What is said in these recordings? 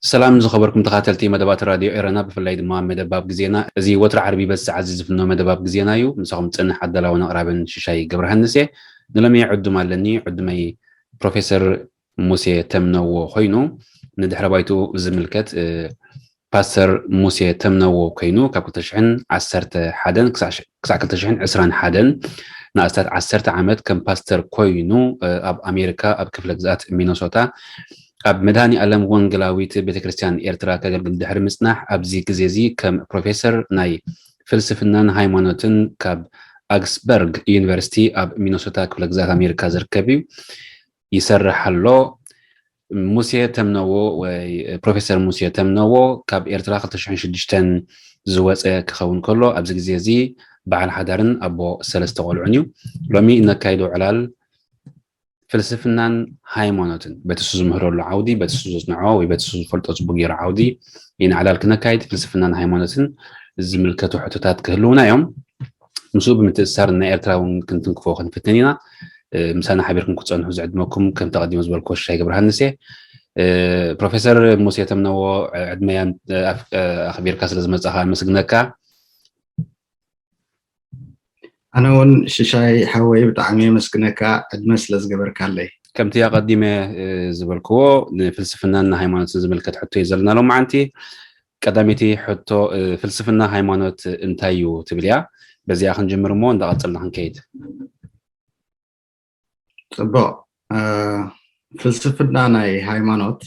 ሰላም ዝኸበርኩም ተኻተልቲ መደባት ራድዮ ኤረና፣ ብፍላይ ድማ መደብ ኣብ ግዜና። እዚ ወትሪ ዓርቢ በዚ ሰዓት እዚ ዝፍኖ መደብ ኣብ ግዜና እዩ። ምሳኹም ዝጸንሕ ኣዳላውን ኣቕራብን ሽሻይ ገብረሃንስ እየ። ንሎሚ ዕዱም ኣለኒ። ዕዱመይ ፕሮፌሰር ሙሴ ተምነዎ ኮይኑ፣ ንድሕረ ባይትኡ ዝምልከት፣ እ፣ ፓስተር ሙሴ ተምነዎ ኮይኑ፣ ካብ ክልተ ሽሕን ዓሰርተ ሓደን ክሳዕ ሽ-፣ ክሳዕ ክልተ ሽሕን ዕስራን ሓደን ንኣስታት ዓሰርተ ዓመት ከም ፓስተር ኮይኑ፣ እ፣ ኣብ ኣሜሪካ ኣብ ክፍለ ግዝኣት ሚነሶታ ኣብ መድኃኔ ዓለም ወንጌላዊት ቤተክርስትያን ኤርትራ ከገልግል ድሕሪ ምጽናሕ፣ ኣብዚ ግዜ እዚ ከም ፕሮፌሰር ናይ ፍልስፍናን ሃይማኖትን ካብ ኣግስበርግ ዩኒቨርሲቲ ኣብ ሚነሶታ ክፍለ ግዝኣት ኣሜሪካ ዝርከብ እዩ፣ ይሰርሕ ኣሎ። ሙሴ ተምነዎ ወይ ፕሮፌሰር ሙሴ ተምነዎ ካብ ኤርትራ ክልተ ሽሕን ሽዱሽተን ዝወጸ ክኸውን ከሎ፣ ኣብዚ ግዜ እዚ በዓል ሓዳርን ኣቦ ሰለስተ ቆልዑን እዩ። ሎሚ እነካይዶ ዕላል ፍልስፍናን ሃይማኖትን በቲ እሱ ዝምህረሉ ዓውዲ፣ በቲ እሱ ዘጽንዖ ወይ በቲ እሱ ዝፈልጦ ጽቡቅ ገይሩ ዓውዲ ኢና ዕላል ክነካይድ። ፍልስፍናን ሃይማኖትን ዝምልከቱ ሕቶታት ክህልዉና እዮም። ምስኡ ብምትእስሳር ናይ ኤርትራ እውን ክንትንክፎ ክንፍትን ኢና። እ፣ ምሳና ሓቢርኩም ክትጸንሑ ዝዕድመኩም ከም ተቐዲሙ ዝበልኩዎ ሽሻይ ገብረሃንስ እየ። እ፣ ፕሮፌሰር ሙሴ ተምነዎ፣ እ፣ ዕድመያን፣ እ፣ ኣፍ-፣ እ፣ ኣኽቢርካ ስለ ዝመጻኻ ኣመስግነካ። ኣነ እውን ሽሻይ ሓወይ ብጣዕሚ የመስግነካ ዕድመ ስለ ዝገበርካለይ። ከምቲ ኣቐዲመ፣ እ፣ ዝበልክዎ ንፍልስፍናን ንሃይማኖትን ዝምልከት ሕቶ እዩ ዘለና ሎማዓንቲ። ቀዳመይቲ ሕቶ፣ እ፣ ፍልስፍና ሃይማኖት እንታይ እዩ ትብል እያ። በዚኣ ክንጅምር እሞ እንዳቐጸልና ክንከይድ። ጽቡቕ። እ፣ ፍልስፍና ናይ ሃይማኖት፣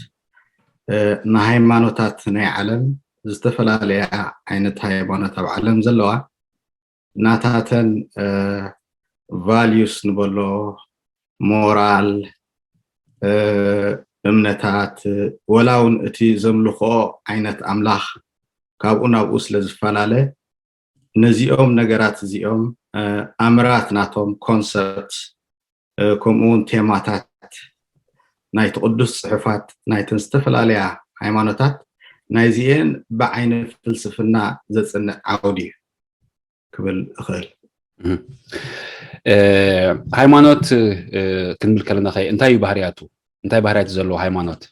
እ፣ ንሃይማኖታት ናይ ዓለም ዝተፈላለያ ዓይነት ሃይማኖት ኣብ ዓለም ዘለዋ ናታተን፣ እ፣ ቫልዩስ ንበሎ፣ ሞራል፣ እ፣ እምነታት፣ ወላ እውን እቲ ዘምልኽኦ ዓይነት ኣምላኽ ካብኡ ናብኡ ስለ ዝፈላለ፣ ነዚኦም ነገራት እዚኦም፣ እ፣ ኣምራት ናቶም፣ ኮንሰፕት፣ እ፣ ከምኡ እውን ቴማታት ናይቲ ቅዱስ ጽሑፋት ናይተን ዝተፈላለያ ሃይማኖታት፣ ናይዚኤን ብዓይኒ ፍልስፍና ዘጽንዕ ዓውዲ እዩ ክብል እኽእል። እህ። እ፣ ሃይማኖት፣ እ፣ ክንብል ከለና ኸ እንታይ እዩ ባህርያቱ? እንታይ ባህርያት ዘለዎ ሃይማኖት?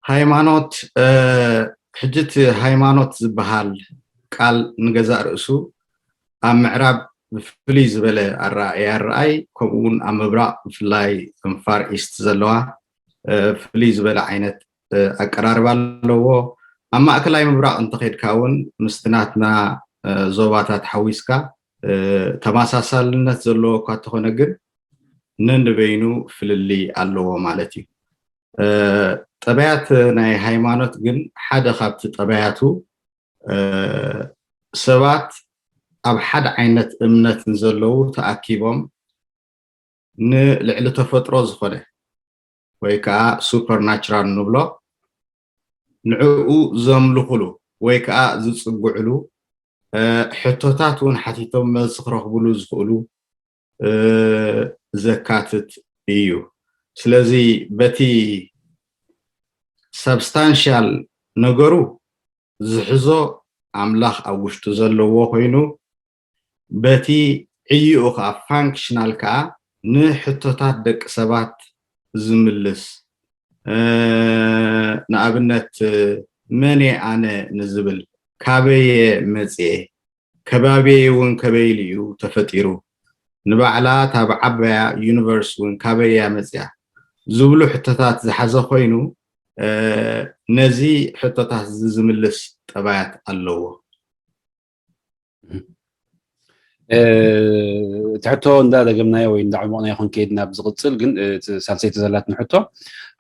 ሃይማኖት፣ እ፣ ሕጂ እቲ ሃይማኖት ዝበሃል ቃል ንገዛእ ርእሱ ኣብ ምዕራብ ብፍልይ ዝበለ ኣረኣእያ ይረኣይ፣ ከምኡ እውን ኣብ ምብራቕ ብፍላይ እቶም ፋር ኢስት ዘለዋ፣ እ፣ ፍልይ ዝበለ ዓይነት፣ እ፣ ኣቀራርባ ኣለዎ። ኣብ ማእከላይ ምብራቕ እንተኸድካ እውን ምስቲ ናትና፣ እ፣ ዞባታት ሓዊስካ፣ እ፣ ተመሳሳልነት ዘለዎ እኳ እንተኾነ ግን ነንበይኑ ፍልልይ ኣለዎ ማለት እዩ። እ፣ ጠባያት ናይ ሃይማኖት ግን ሓደ ካብቲ ጠባያቱ፣ እ፣ ሰባት ኣብ ሓደ ዓይነት እምነት ንዘለዉ ተኣኪቦም ንልዕሊ ተፈጥሮ ዝኾነ ወይ ከዓ ሱፐርናቹራል ንብሎ ንዕኡ ዘምልኹሉ ወይ ከዓ ዝጽግዕሉ፣ እ፣ ሕቶታት እውን ሓቲቶም መልሲ ክረኽብሉ ዝኽእሉ፣ እ፣ ዘካትት እዩ። ስለዚ በቲ ሰብስታንሻል ነገሩ ዝሕዞ ኣምላኽ ኣብ ውሽጡ ዘለዎ ኮይኑ፣ በቲ ዕይኡ ኸዓ ፋንክሽናል ከኣ ንሕቶታት ደቂ ሰባት ዝምልስ፣ እ፣ ንኣብነት መን እየ ኣነ ንዝብል፣ ካበየ መጽየ፣ ከባቢየይ እውን ከበይ ኢሉ እዩ ተፈጢሩ፣ ንባዕላ እታ ብዓባያ ዩኒቨርስ እውን ካበይ እያ መጽያ ዝብሉ ሕቶታት ዝሓዘ ኮይኑ፣ እ፣ ነዚ ሕቶታት እዚ ዝምልስ ጠባያት ኣለዎ። እ፣ እቲ ሕቶ እንዳደገምናዮ ወይ እንዳዕሞቕናዮ ክንከይድ ናብ ዝቕጽል ግን፣ እ፣ እቲ ሳልሰይቲ ዘላትኒ ሕቶ፣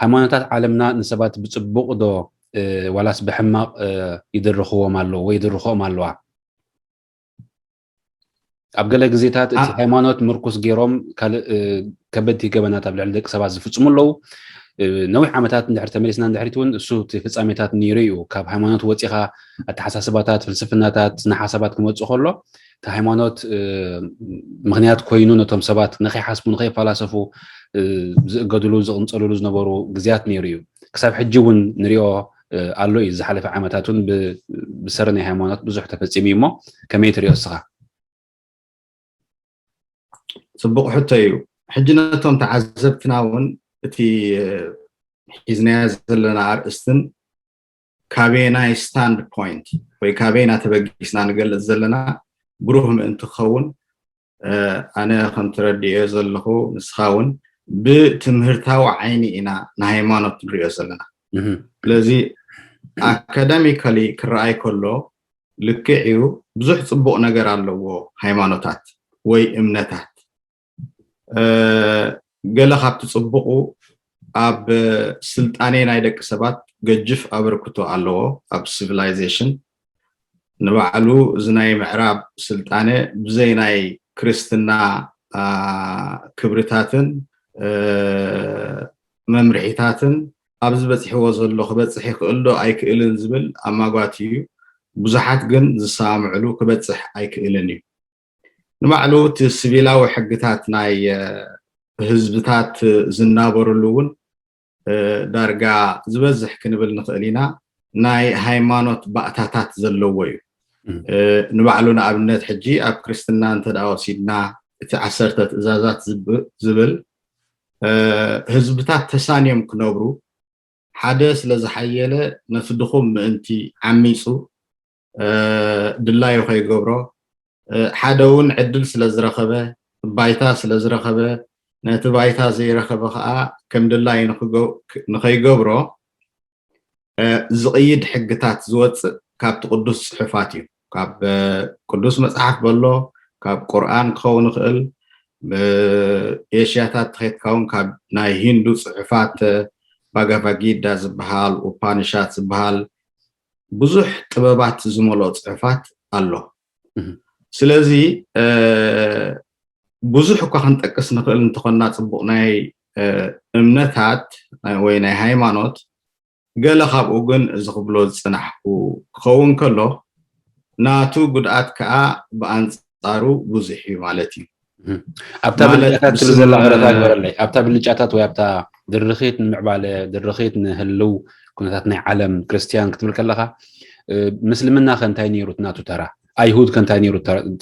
ሃይማኖታት ዓለምና ንሰባት ብጽቡቕ ዶ ዋላስ ብሕማቕ ይድርኽዎም ኣለዉ ወይ ይድርኽኦም ኣለዋ? ኣብ ገለ ግዜታት እቲ ሃይማኖት ምርኩስ ገይሮም ካልእ ከበድቲ ገበናት ኣብ ልዕሊ ደቂ ሰባት ዝፍጽሙ ኣለዉ። ነዊሕ ዓመታት እንድሕር ተመሊስና እንድሕሪት እውን እሱ እቲ ፍጻሜታት ነይሩ እዩ። ካብ ሃይማኖት ወጺኻ ኣተሓሳስባታት፣ ፍልስፍናታት፣ ስነ ሓሳባት ክመጽእ ከሎ እቲ ሃይማኖት ምኽንያት ኮይኑ ነቶም ሰባት ንኸይሓስቡ ንኸይፈላሰፉ ዝእገድሉ ዝቕንጸልሉ ዝነበሩ ግዜያት ነይሩ እዩ። ክሳብ ሕጂ እውን ንሪኦ ኣሎ እዩ። ዝሓለፈ ዓመታት እውን ብሰሪ ናይ ሃይማኖት ብዙሕ ተፈጺሙ እዩ እሞ ከመይ ትሪኦ እስኻ? ፅቡቕ ሕቶ እዩ። ሕጂ ነቶም ተዓዘብትና እውን እቲ ሒዝናዮ ዘለና ኣርእስትን ካበየናይ ስታንድ ፖይንት ወይ ካበየና ተበጊስና ንገልፅ ዘለና ብሩህ ምእንቲ ክኸውን ኣነ ከም ትረድእዮ ዘለኹ ንስኻ እውን ብትምህርታዊ ዓይኒ ኢና ንሃይማኖት ንሪኦ ዘለና። ስለዚ ኣካዳሚካሊ ክረኣይ ከሎ ልክዕ እዩ፣ ብዙሕ ፅቡቕ ነገር ኣለዎ ሃይማኖታት ወይ እምነታት። ገለ ካብቲ ፅቡቑ ኣብ ስልጣኔ ናይ ደቂ ሰባት ገጅፍ ኣበርክቶ ኣለዎ። ኣብ ሲቪላይዜሽን ንባዕሉ እዚ ናይ ምዕራብ ስልጣነ ብዘይ ናይ ክርስትና ክብርታትን መምርሒታትን ኣብዚ በፂሕዎ ዘሎ ክበፅሕ ይኽእል ዶ ኣይክእልን ዝብል ኣማጓት እዩ። ብዙሓት ግን ዝሰማምዕሉ ክበፅሕ ኣይክእልን እዩ። ንባዕሉ እቲ ስቪላዊ ሕግታት ናይ ህዝብታት ዝናበርሉ እውን ዳርጋ ዝበዝሕ ክንብል ንኽእል ኢና ናይ ሃይማኖት ባእታታት ዘለዎ እዩ። ንባዕሉ ንኣብነት ሕጂ ኣብ ክርስትና እንተ ወሲድና እቲ ዓሰርተ ትእዛዛት ዝብል ህዝብታት ተሳንዮም ክነብሩ ሓደ ስለዝሓየለ ነቲ ድኹም ምእንቲ ዓሚፁ ድላዩ ከይገብሮ ሓደ እውን ዕድል ስለዝረኸበ ባይታ ስለዝረኸበ ነቲ ባይታ ዘይረኸበ ከዓ ከም ድላዩ ንኸይገብሮ ዝቕይድ ሕግታት ዝወፅእ ካብቲ ቅዱስ ፅሑፋት እዩ። ካብ ቅዱስ መፅሓፍ በሎ ካብ ቁርኣን ክኸውን ይኽእል። ኤሽያታት ተኸትካ እውን ካብ ናይ ሂንዱ ፅሑፋት ባጋቫጊዳ ዝበሃል ኡፓኒሻት ዝበሃል ብዙሕ ጥበባት ዝመልኦ ፅሑፋት ኣሎ። ስለዚ ብዙሕ እኳ ክንጠቅስ ንኽእል እንተኾንና ፅቡቕ ናይ እምነታት ወይ ናይ ሃይማኖት ገለ ካብኡ ግን እዚ ክብሎ ዝፅናሕኩ ክኸውን ከሎ ናቱ ጉድኣት ከዓ ብኣንፃሩ ብዙሕ እዩ ማለት እዩ። ኣብታ ብልጫታት ትብል ዘላ ቅረታ ግበረለይ። ኣብታ ብልጫታት ወይ ኣብታ ድርኺት ንምዕባለ ድርኺት ንህልው ኩነታት ናይ ዓለም ክርስትያን ክትብል ከለኻ ምስልምና ከ እንታይ ነይሩ ናቱ ተራ? ኣይሁድ ከ እንታይ ነይሩ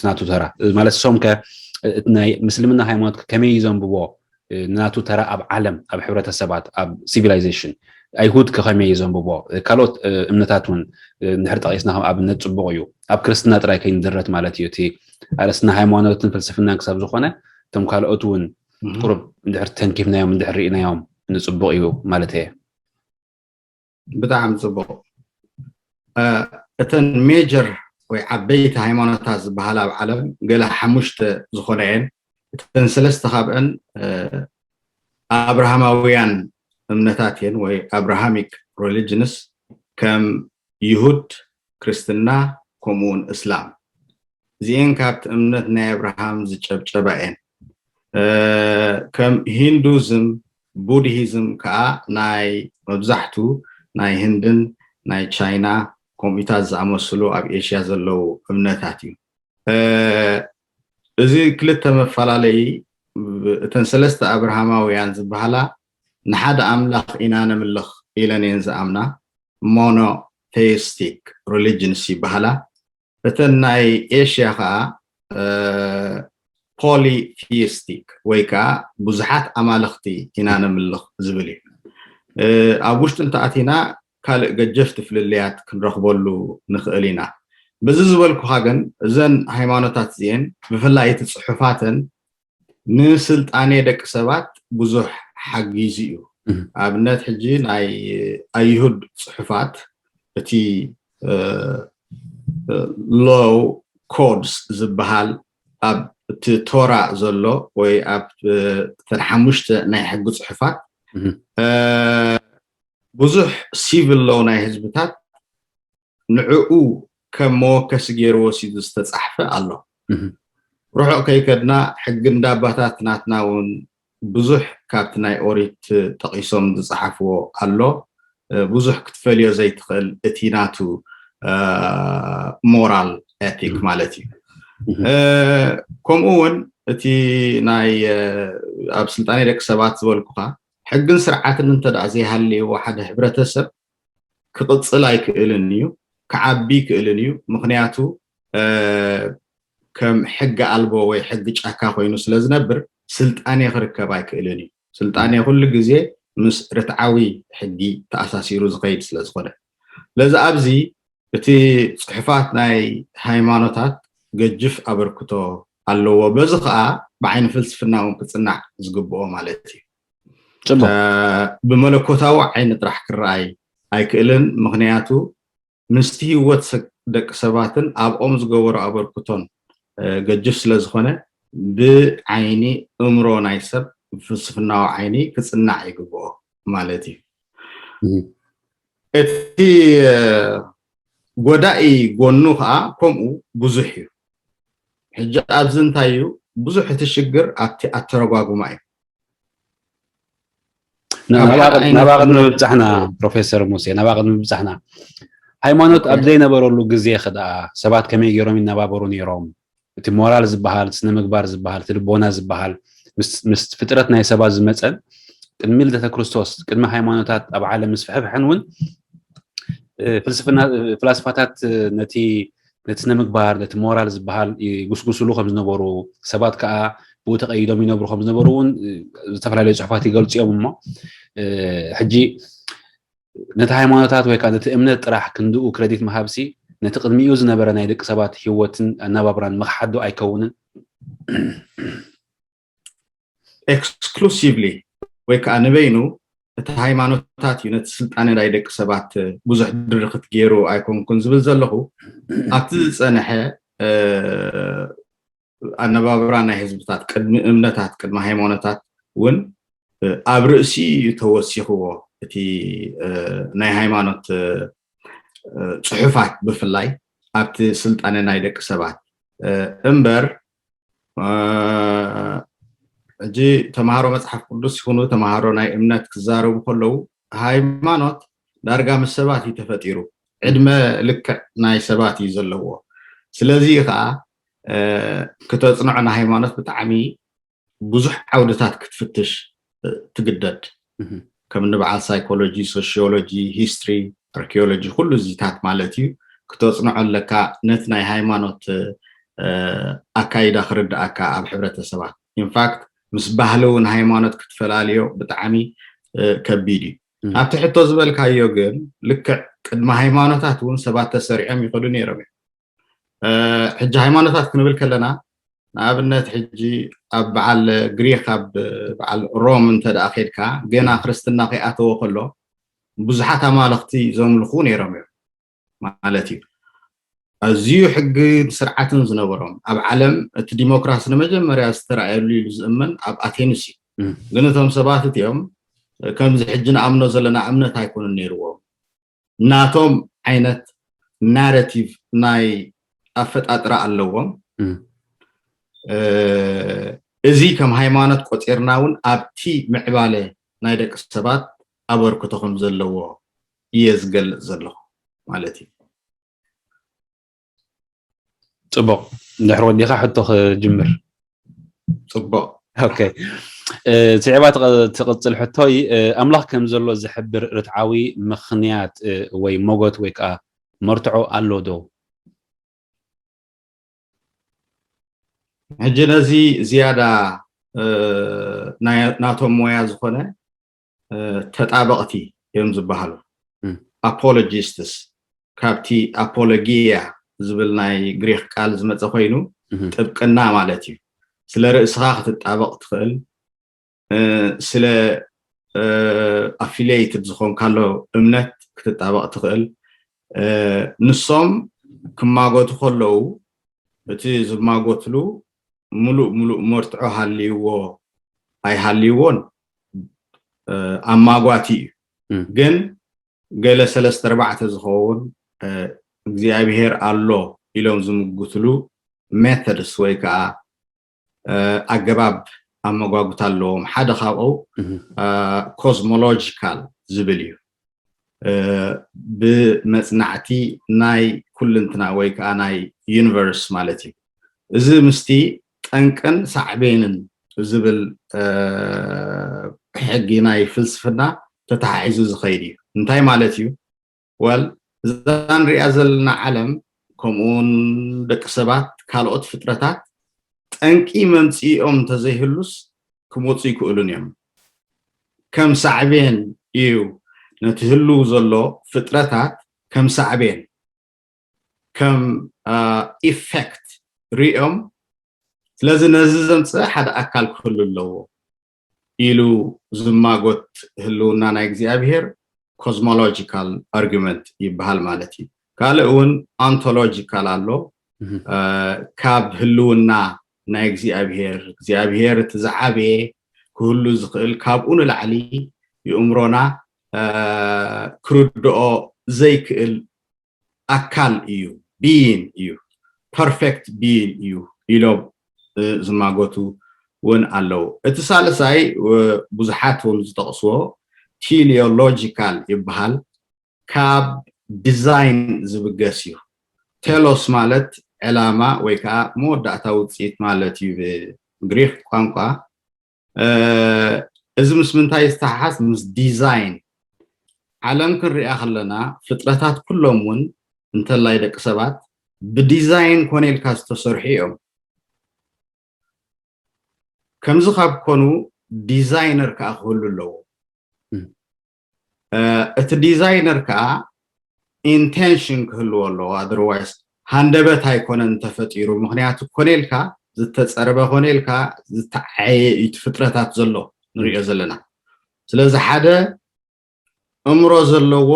ናቱ ተራ? ማለት ሶም ከ ናይ ምስልምና ሃይማኖት ከመይ ዘንብቦ ናቱ ተራ ኣብ ዓለም ኣብ ሕብረተሰባት ኣብ ሲቪላይዜሽን ኣይሁድ ከኸመይ ዘንብቦ ካልኦት እምነታት እውን እንድሕር ጠቂስና ከም ኣብነት ፅቡቕ እዩ። ኣብ ክርስትና ጥራይ ከይንድረት ማለት እዩ። እቲ ኣርእስትና ሃይማኖትን ፍልስፍናን ክሳብ ዝኾነ እቶም ካልኦት እውን ቁሩብ እንድሕር ተንኪፍናዮም እንድሕር ርኢናዮም ንፅቡቕ እዩ ማለት እየ። ብጣዕሚ ፅቡቕ። እተን ሜጀር ወይ ዓበይቲ ሃይማኖታት ዝበሃላ ኣብ ዓለም ገለ ሓሙሽተ ዝኾነ እየን። እተን ሰለስተ ካብአን ኣብርሃማውያን እምነታት እየን ወይ ኣብርሃሚክ ሪሊጅንስ ከም ይሁድ፣ ክርስትና ከምኡውን እስላም። እዚኤን ካብቲ እምነት ናይ ኣብርሃም ዝጨብጨባ እየን። ከም ሂንዱዝም፣ ቡድሂዝም ከዓ ናይ መብዛሕቱ ናይ ህንድን ናይ ቻይና ከምኡታት ዝኣመስሉ ኣብ ኤሽያ ዘለዉ እምነታት እዩ። እዚ ክልተ መፈላለዪ እተን ሰለስተ ኣብርሃማውያን ዝበሃላ ንሓደ ኣምላኽ ኢና ነምልኽ ኢለን እየን ዝኣምና። ሞኖቴይስቲክ ሪሊጅንስ ይበሃላ። እተን ናይ ኤሽያ ከዓ ፖሊቲስቲክ ወይ ከዓ ብዙሓት ኣማልኽቲ ኢና ነምልኽ ዝብል እዩ። ኣብ ውሽጡ እንተኣቲና ካልእ ገጀፍቲ ፍልልያት ክንረኽበሉ ንኽእል ኢና። በዚ ዝበልኩኻ ግን እዘን ሃይማኖታት እዚኤን ብፍላይ እቲ ፅሑፋተን ንስልጣኔ ደቂ ሰባት ብዙሕ ሓጊዙ እዩ። ኣብነት ሕጂ ናይ ኣይሁድ ፅሑፋት እቲ ሎው ኮድስ ዝበሃል ኣብ እቲ ቶራ ዘሎ ወይ ኣብ እተን ሓሙሽተ ናይ ሕጊ ፅሑፋት ብዙሕ ሲቪል ሎው ናይ ህዝብታት ንዕኡ ከም መወከሲ ገይሩ ወሲዱ ዝተጻሕፈ ኣሎ። ርሑቕ ከይከድና ሕጊ እንዳባታት ናትና እውን ብዙሕ ካብቲ ናይ ኦሪት ጠቒሶም ዝጸሓፍዎ ኣሎ። ብዙሕ ክትፈልዮ ዘይትኽእል እቲ ናቱ ሞራል ኤቲክ ማለት እዩ። ከምኡ እውን እቲ ናይ ኣብ ስልጣኔ ደቂ ሰባት ዝበልኩኻ ሕግን ስርዓትን እንተ ደኣ ዘይሃልይዎ ሓደ ሕብረተሰብ ክቕጽል ኣይክእልን እዩ፣ ክዓቢ ይክእልን እዩ። ምኽንያቱ ከም ሕጊ ኣልቦ ወይ ሕጊ ጫካ ኮይኑ ስለ ዝነብር ስልጣኔ ክርከብ ኣይክእልን እዩ። ስልጣኔ ኩሉ ግዜ ምስ ርትዓዊ ሕጊ ተኣሳሲሩ ዝኸይድ ስለ ዝኾነ፣ ስለዚ ኣብዚ እቲ ጽሑፋት ናይ ሃይማኖታት ገጅፍ ኣበርክቶ ኣለዎ። በዚ ከዓ ብዓይኒ ፍልስፍና እውን ክጽናዕ ዝግብኦ ማለት እዩ። ብመለኮታዊ ዓይኒ ጥራሕ ክረኣይ ኣይክእልን። ምኽንያቱ ምስቲ ህይወት ደቂ ሰባትን ኣብኦም ዝገበሮ ኣበርክቶን ገጅፍ ስለ ዝኾነ ብዓይኒ እምሮ ናይ ሰብ ፍልስፍናዊ ዓይኒ ክጽናዕ ይግብኦ ማለት እዩ። እቲ ጎዳኢ ጎኑ ከዓ ከምኡ ብዙሕ እዩ። ሕጂ ኣብዚ እንታይ እዩ ብዙሕ እቲ ሽግር ኣብቲ ኣተረጓጉማ እዩ። ናባቕ ንምብፃሕና ፕሮፌሰር ሙሴ ናባቕ ንምብፃሕና ሃይማኖት ኣብ ዘይነበረሉ ግዜ ክደኣ ሰባት ከመይ ገይሮም ይነባበሩ ነይሮም? እቲ ሞራል ዝበሃል፣ ስነ ምግባር ዝበሃል፣ እቲ ልቦና ዝበሃል ምስ ፍጥረት ናይ ሰባት ዝመፀን ቅድሚ ልደተ ክርስቶስ ቅድሚ ሃይማኖታት ኣብ ዓለም ምስፍሕፍሐን እውን ፍልስፍና ፍላስፋታት ነቲ ነቲ ስነ ምግባር ነቲ ሞራል ዝበሃል ይጉስጉስሉ ከም ዝነበሩ ሰባት ከዓ ብኡ ተቀይዶም ይነብሩ ከም ዝነበሩ እውን ዝተፈላለዩ ፅሑፋት ይገልፁ እዮም። እሞ ሕጂ ነቲ ሃይማኖታት ወይ ከዓ ነቲ እምነት ጥራሕ ክንድኡ ክረዲት ምሃብሲ ነቲ ቅድሚኡ ዝነበረ ናይ ደቂ ሰባት ህይወትን ኣነባብራን ምኽሓዶ ኣይከውንን? ኤክስክሉሲቭሊ ወይ ከዓ ንበይኑ እቲ ሃይማኖታት እዩ ነቲ ስልጣነ ናይ ደቂ ሰባት ብዙሕ ድርክት ገይሩ ኣይኮንኩን ዝብል ዘለኹ። ኣብቲ ዝፀንሐ ኣነባብራ ናይ ህዝብታት ቅድሚ እምነታት ቅድሚ ሃይማኖታት እውን ኣብ ርእሲ እዩ ተወሲኽዎ። እቲ ናይ ሃይማኖት ፅሑፋት ብፍላይ ኣብቲ ስልጣነ ናይ ደቂ ሰባት እምበር ሕጂ ተምሃሮ መፅሓፍ ቅዱስ ይኹኑ ተምሃሮ ናይ እምነት ክዛረቡ ከለዉ ሃይማኖት ዳርጋ ምስ ሰባት እዩ ተፈጢሩ። ዕድመ ልክዕ ናይ ሰባት እዩ ዘለዎ። ስለዚ ከዓ ክተፅንዖ ንሃይማኖት ብጣዕሚ ብዙሕ ዓውድታት ክትፍትሽ ትግደድ። ከም ንበዓል ሳይኮሎጂ፣ ሶሽዮሎጂ፣ ሂስትሪ፣ ኣርኪኦሎጂ ኩሉ እዚታት ማለት እዩ። ክተፅንዖ ኣለካ ነቲ ናይ ሃይማኖት ኣካይዳ ክርድኣካ ኣብ ሕብረተሰባት። ኢንፋክት ምስ ባህሊ እውን ሃይማኖት ክትፈላልዮ ብጣዕሚ ከቢድ እዩ። ኣብቲ ሕቶ ዝበልካዮ ግን ልክዕ ቅድሚ ሃይማኖታት እውን ሰባት ተሰሪዖም ይኸዱ ነይሮም እዮም። ሕጂ ሃይማኖታት ክንብል ከለና ንኣብነት ሕጂ ኣብ በዓል ግሪክ ኣብ በዓል ሮም እንተ ደኣ ኬድካ ገና ክርስትና ከይኣተወ ከሎ ብዙሓት ኣማልኽቲ ዘምልኹ ነይሮም እዮም ማለት እዩ። ኣዝዩ ሕግን ስርዓትን ዝነበሮም ኣብ ዓለም እቲ ዲሞክራሲ ንመጀመርያ ዝተረኣየሉ ኢሉ ዝእመን ኣብ ኣቴንስ እዩ። ግን እቶም ሰባት እቲኦም ከምዚ ሕጂ ንኣምኖ ዘለና እምነት ኣይኮኑን ነይርዎም። ናቶም ዓይነት ናረቲቭ ናይ ኣፈጣጥራ ኣለዎም። እዚ ከም ሃይማኖት ቆፂርና እውን ኣብቲ ምዕባለ ናይ ደቂ ሰባት ኣበርክቶ ከም ዘለዎ እየ ዝገልፅ ዘለኹ ማለት እዩ። ፅቡቕ፣ እንድሕር ወዲኻ ሕቶ ክጅምር። ፅቡቕ። ስዒባ ትቕፅል ሕቶይ ኣምላኽ ከም ዘሎ ዝሕብር ርትዓዊ ምኽንያት ወይ ሞጎት ወይ ከዓ መርትዖ ኣሎ ዶ? ሕጂ ነዚ ዝያዳ ናቶም ሞያ ዝኾነ ተጣበቕቲ እዮም ዝበሃሉ። ኣፖሎጂስትስ ካብቲ ኣፖሎጊያ ዝብል ናይ ግሪክ ቃል ዝመፀ ኮይኑ ጥብቅና ማለት እዩ። ስለ ርእስኻ ክትጣበቕ ትኽእል፣ ስለ ኣፊሊየይትድ ዝኾንካሎ እምነት ክትጣበቕ ትኽእል። ንሶም ክማጎቱ ከለዉ እቲ ዝማጎትሉ ሙሉእ ሙሉእ መርትዖ ሃልይዎ ኣይሃልይዎን ኣማጓቲ እዩ። ግን ገለ ሰለስተ ኣርባዕተ ዝኸውን እግዚኣብሔር ኣሎ ኢሎም ዝምጉትሉ ሜቶድስ ወይ ከዓ ኣገባብ ኣመጓጉታ ኣለዎም። ሓደ ካብኡ ኮዝሞሎጂካል ዝብል እዩ። ብመፅናዕቲ ናይ ኩልንትና ወይ ከዓ ናይ ዩኒቨርስ ማለት እዩ። እዚ ምስቲ ጠንቅን ሳዕቤንን ዝብል ሕጊ ናይ ፍልስፍና ተተሓሒዙ ዝኸይድ እዩ። እንታይ ማለት እዩ? ወል እዛ ንሪኣ ዘለና ዓለም ከምኡውን ደቂ ሰባት ካልኦት ፍጥረታት ጠንቂ መምፅኢኦም እንተዘይህሉስ ክመፁ ይክእሉን እዮም። ከም ሳዕቤን እዩ ነቲ ህልው ዘሎ ፍጥረታት ከም ሳዕቤን ከም ኢፌክት ሪኦም ስለዚ ነዚ ዘምፅእ ሓደ ኣካል ክህሉ ኣለዎ ኢሉ ዝማጎት ህልውና ናይ እግዚኣብሄር ኮዝሞሎጂካል ኣርጊመንት ይበሃል ማለት እዩ። ካልእ እውን ኦንቶሎጂካል ኣሎ። ካብ ህልውና ናይ እግዚኣብሄር እግዚኣብሄር እቲ ዝዓበየ ክህሉ ዝኽእል ካብኡ ንላዕሊ ይእምሮና ክርድኦ ዘይክእል ኣካል እዩ፣ ቢይን እዩ፣ ፐርፌክት ቢይን እዩ ኢሎም ዝማጎቱ እውን ኣለዉ። እቲ ሳልሳይ ብዙሓት እውን ዝጠቕስዎ ቴሊዮሎጂካል ይበሃል። ካብ ዲዛይን ዝብገስ እዩ። ቴሎስ ማለት ዕላማ ወይ ከዓ መወዳእታ ውፅኢት ማለት እዩ ብግሪክ ቋንቋ። እዚ ምስ ምንታይ ዝተሓሓዝ? ምስ ዲዛይን። ዓለም ክንሪኣ ከለና ፍጥረታት ኩሎም እውን እንተላይ ደቂ ሰባት ብዲዛይን ኮነ ኢልካ ዝተሰርሑ እዮም። ከምዚ ካብ ኮኑ ዲዛይነር ከዓ ክህሉ ኣለዎ። እቲ ዲዛይነር ከዓ ኢንቴንሽን ክህልዎ ኣለዎ። ኣደርዋይስ ሃንደበት ኣይኮነን ተፈጢሩ። ምክንያቱ ኮነ ኢልካ ዝተፀርበ ኮነ ኢልካ ዝተዓየ እዩ ፍጥረታት ዘሎ ንሪኦ ዘለና። ስለዚ ሓደ እምሮ ዘለዎ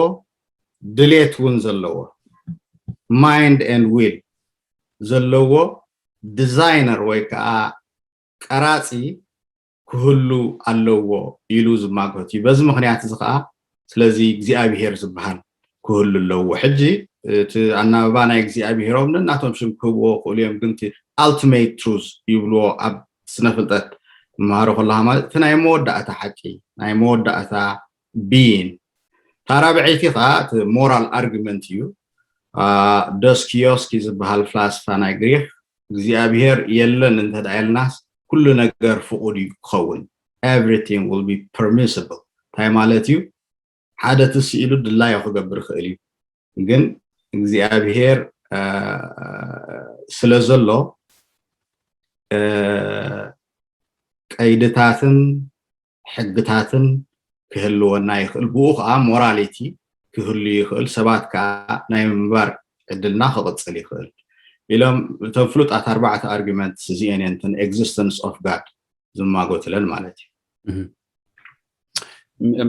ድሌት እውን ዘለዎ ማይንድ ኤንድ ዊል ዘለዎ ዲዛይነር ወይ ከዓ ቀራፂ ክህሉ ኣለዎ ኢሉ ዝማጎት እዩ። በዚ ምክንያት እዚ ከዓ ስለዚ እግዚኣብሄር ዝበሃል ክህሉ ኣለዎ። ሕጂ እቲ ኣናብባ ናይ እግዚኣብሄሮም ነናቶም ሽም ክህብዎ ክእሉ እዮም፣ ግን ኣልቲሜት ትሩዝ ይብልዎ ኣብ ስነ ፍልጠት መሃሮ ከለካ ማለት እቲ ናይ መወዳእታ ሓቂ ናይ መወዳእታ ቢይን። እታ ራብዐይቲ ከዓ እቲ ሞራል ኣርጊመንት እዩ። ዶስኪዮስኪ ዝበሃል ፍላስፋ ናይ ግሪክ እግዚኣብሄር የለን እንተዳ ኢልናስ ኩሉ ነገር ፍቁድ እዩ ክኸውን። Everything will be permissible። እንታይ ማለት እዩ? ሓደ ትስኢሉ ድላዮ ክገብር ይኽእል እዩ። ግን እግዚኣብሄር ስለ ዘሎ ቀይድታትን ሕግታትን ክህልወና ይኽእል። ብኡ ከዓ ሞራሊቲ ክህሉ ይኽእል። ሰባት ከዓ ናይ ምንባር ዕድልና ክቕፅል ይኽእል ኢሎም እቶም ፍሉጣት ኣርባዕተ ኣርጊመንት እዚአን እየን እተን ኤግዚስተንስ ኦፍ ጋድ ዝማጎትለን ማለት እዩ።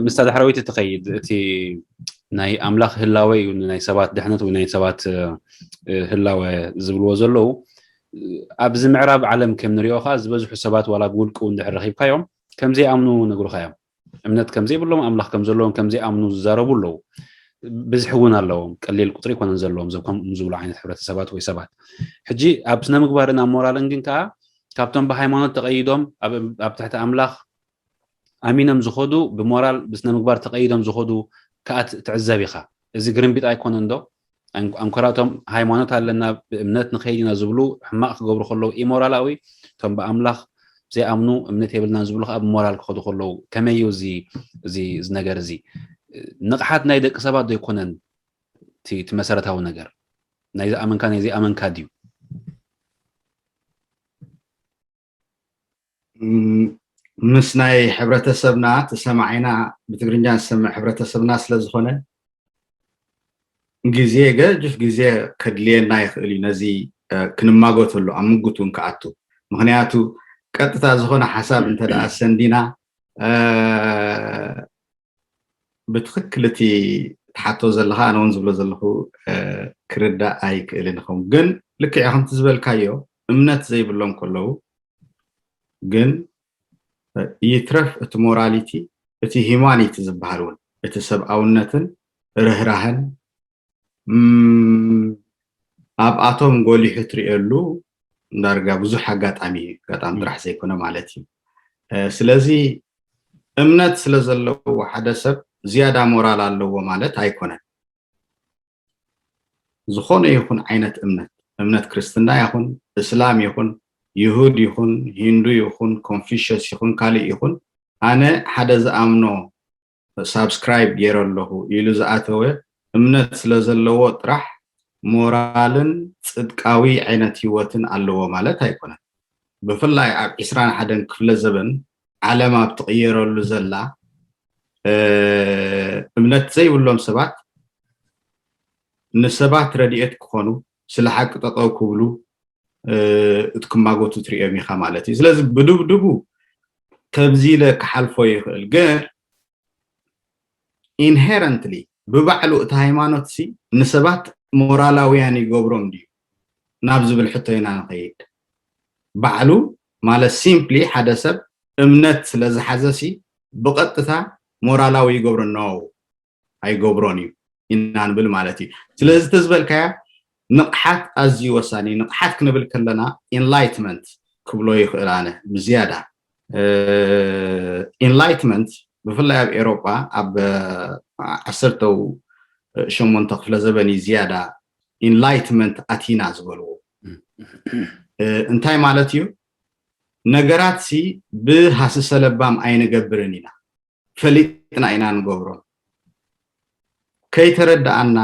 ምስታ ዳሕረወይቲ ትኸይድ እቲ ናይ ኣምላኽ ህላወ እዩ ናይ ሰባት ድሕነት ወይ ናይ ሰባት ህላወ ዝብልዎ ዘለዉ ኣብዚ ምዕራብ ዓለም ከም ንሪኦ ከዓ ዝበዝሑ ሰባት ዋላ ብውልቂ እውን ድሕር ረኺብካዮም ከምዘይኣምኑ ነግሩካ እዮም። እምነት ከምዘይብሎም ኣምላኽ ከምዘለዎም ከምዘይኣምኑ ዝዛረቡ ኣለዉ። ብዝሒ እውን ኣለዎም። ቀሊል ቁፅሪ ይኮነን ዘለዎም ዘም ከምኡ ዝብሉ ዓይነት ሕብረተሰባት ወይ ሰባት። ሕጂ ኣብ ስነ ምግባርን ኣብ ሞራልን ግን ከዓ ካብቶም ብሃይማኖት ተቐይዶም ኣብ ትሕቲ ኣምላኽ ኣሚኖም ዝኸዱ ብሞራል ብስነ ምግባር ተቐይዶም ዝኸዱ ከዓ ትዕዘብ ኢኻ። እዚ ግርምቢጥ ኣይኮነን ዶ? ኣንኮራቶም ሃይማኖት ኣለና ብእምነት ንኸይድ ኢና ዝብሉ ሕማቕ ክገብሩ ከለዉ ኢሞራላዊ እቶም ብኣምላኽ ዘይኣምኑ እምነት የብልናን ዝብሉ ከዓ ብሞራል ክኸዱ ከለዉ ከመይ እዩ እዚ እዚ ነገር እዚ ንቕሓት ናይ ደቂ ሰባት ዶ ኣይኮነን እቲ መሰረታዊ ነገር ናይ ዝኣመንካ ናይ ዘይኣመንካ ድዩ ምስ ናይ ሕብረተሰብና ተሰማዒና ብትግርኛ ዝሰምዕ ሕብረተሰብና ስለ ዝኾነ ግዜ ገጅፍ ግዜ ከድልየና ይኽእል እዩ ነዚ ክንማጎተሉ ኣብ ምጉት እውን ክኣቱ ምክንያቱ ቀጥታ ዝኾነ ሓሳብ እንተ ደኣ ሰንዲና ብትኽክል እቲ ትሓቶ ዘለኻ ኣነ እውን ዝብሎ ዘለኹ ክርዳእ ኣይክእልን ይኸውን ግን ልክዕ ከምቲ ዝበልካዮ እምነት ዘይብሎም ከለዉ ግን ይትረፍ እቲ ሞራሊቲ እቲ ሂማኒቲ ዝበሃል እውን እቲ ሰብኣውነትን ርህራህን እም፣ ኣብኣቶም ጎሊሑ ትርእየሉ ዳርጋ ብዙሕ ኣጋጣሚ እዩ። ኣጋጣሚ ጥራሕ ዘይኮነ ማለት እዩ። ስለዚ እምነት ስለ ዘለዎ ሓደ ሰብ ዝያዳ ሞራል ኣለዎ ማለት ኣይኮነን። ዝኾነ ይኹን ዓይነት እምነት፣ እምነት ክርስትና ይኹን፣ እስላም ይኹን፣ ይሁድ ይኹን፣ ሂንዱ ይኹን፣ ኮንፊሽስ ይኹን፣ ካልእ ይኹን፣ ኣነ ሓደ ዝኣምኖ ሳብስክራይብ ገይረ ኣለኹ ኢሉ ዝኣተወ እምነት ስለ ዘለዎ ጥራሕ ሞራልን ጽድቃዊ ዓይነት ህይወትን ኣለዎ ማለት ኣይኮነን። ብፍላይ ኣብ ዕስራን ሓደን ክፍለ ዘበን ዓለም ኣብ ትቕየረሉ ዘላ እምነት ዘይብሎም ሰባት ንሰባት ረድኤት ክኾኑ፣ ስለ ሓቂ ጠጠው ክብሉ እትክማጎቱ ትሪኦም ኢኻ ማለት እዩ። ስለዚ ብድብድቡ ከምዚ ኢለ ክሓልፎ ይኽእል፣ ግን ኢንሄረንትሊ ብባዕሉ እቲ ሃይማኖት ሲ ንሰባት ሞራላውያን ይገብሮም ድዩ ናብ ዝብል ሕቶ ኢና ንኸይድ። ባዕሉ ማለት ሲምፕሊ ሓደ ሰብ እምነት ስለ ዝሓዘ ሲ ብቐጥታ ሞራላዊ ይገብሮ ነው ኣይገብሮን እዩ ኢና ንብል ማለት እዩ። ስለዚ እቲ ዝበልካያ ንቕሓት ኣዝዩ ወሳኒ። ንቕሓት ክንብል ከለና ኢንላይትመንት ክብሎ ይኽእል ኣነ ብዝያዳ ኢንላይትመንት ብፍላይ ኣብ ኤሮጳ ኣብ ዓሰርተው ሸሞንተ ክፍለ ዘበን እዩ ዝያዳ ኢንላይትመንት ኣቲና ዝበልዎ እንታይ ማለት እዩ? ነገራት ሲ ብሃስሰ ለባም ኣይንገብርን ኢና፣ ፈሊጥና ኢና ንገብሮም። ከይተረዳኣና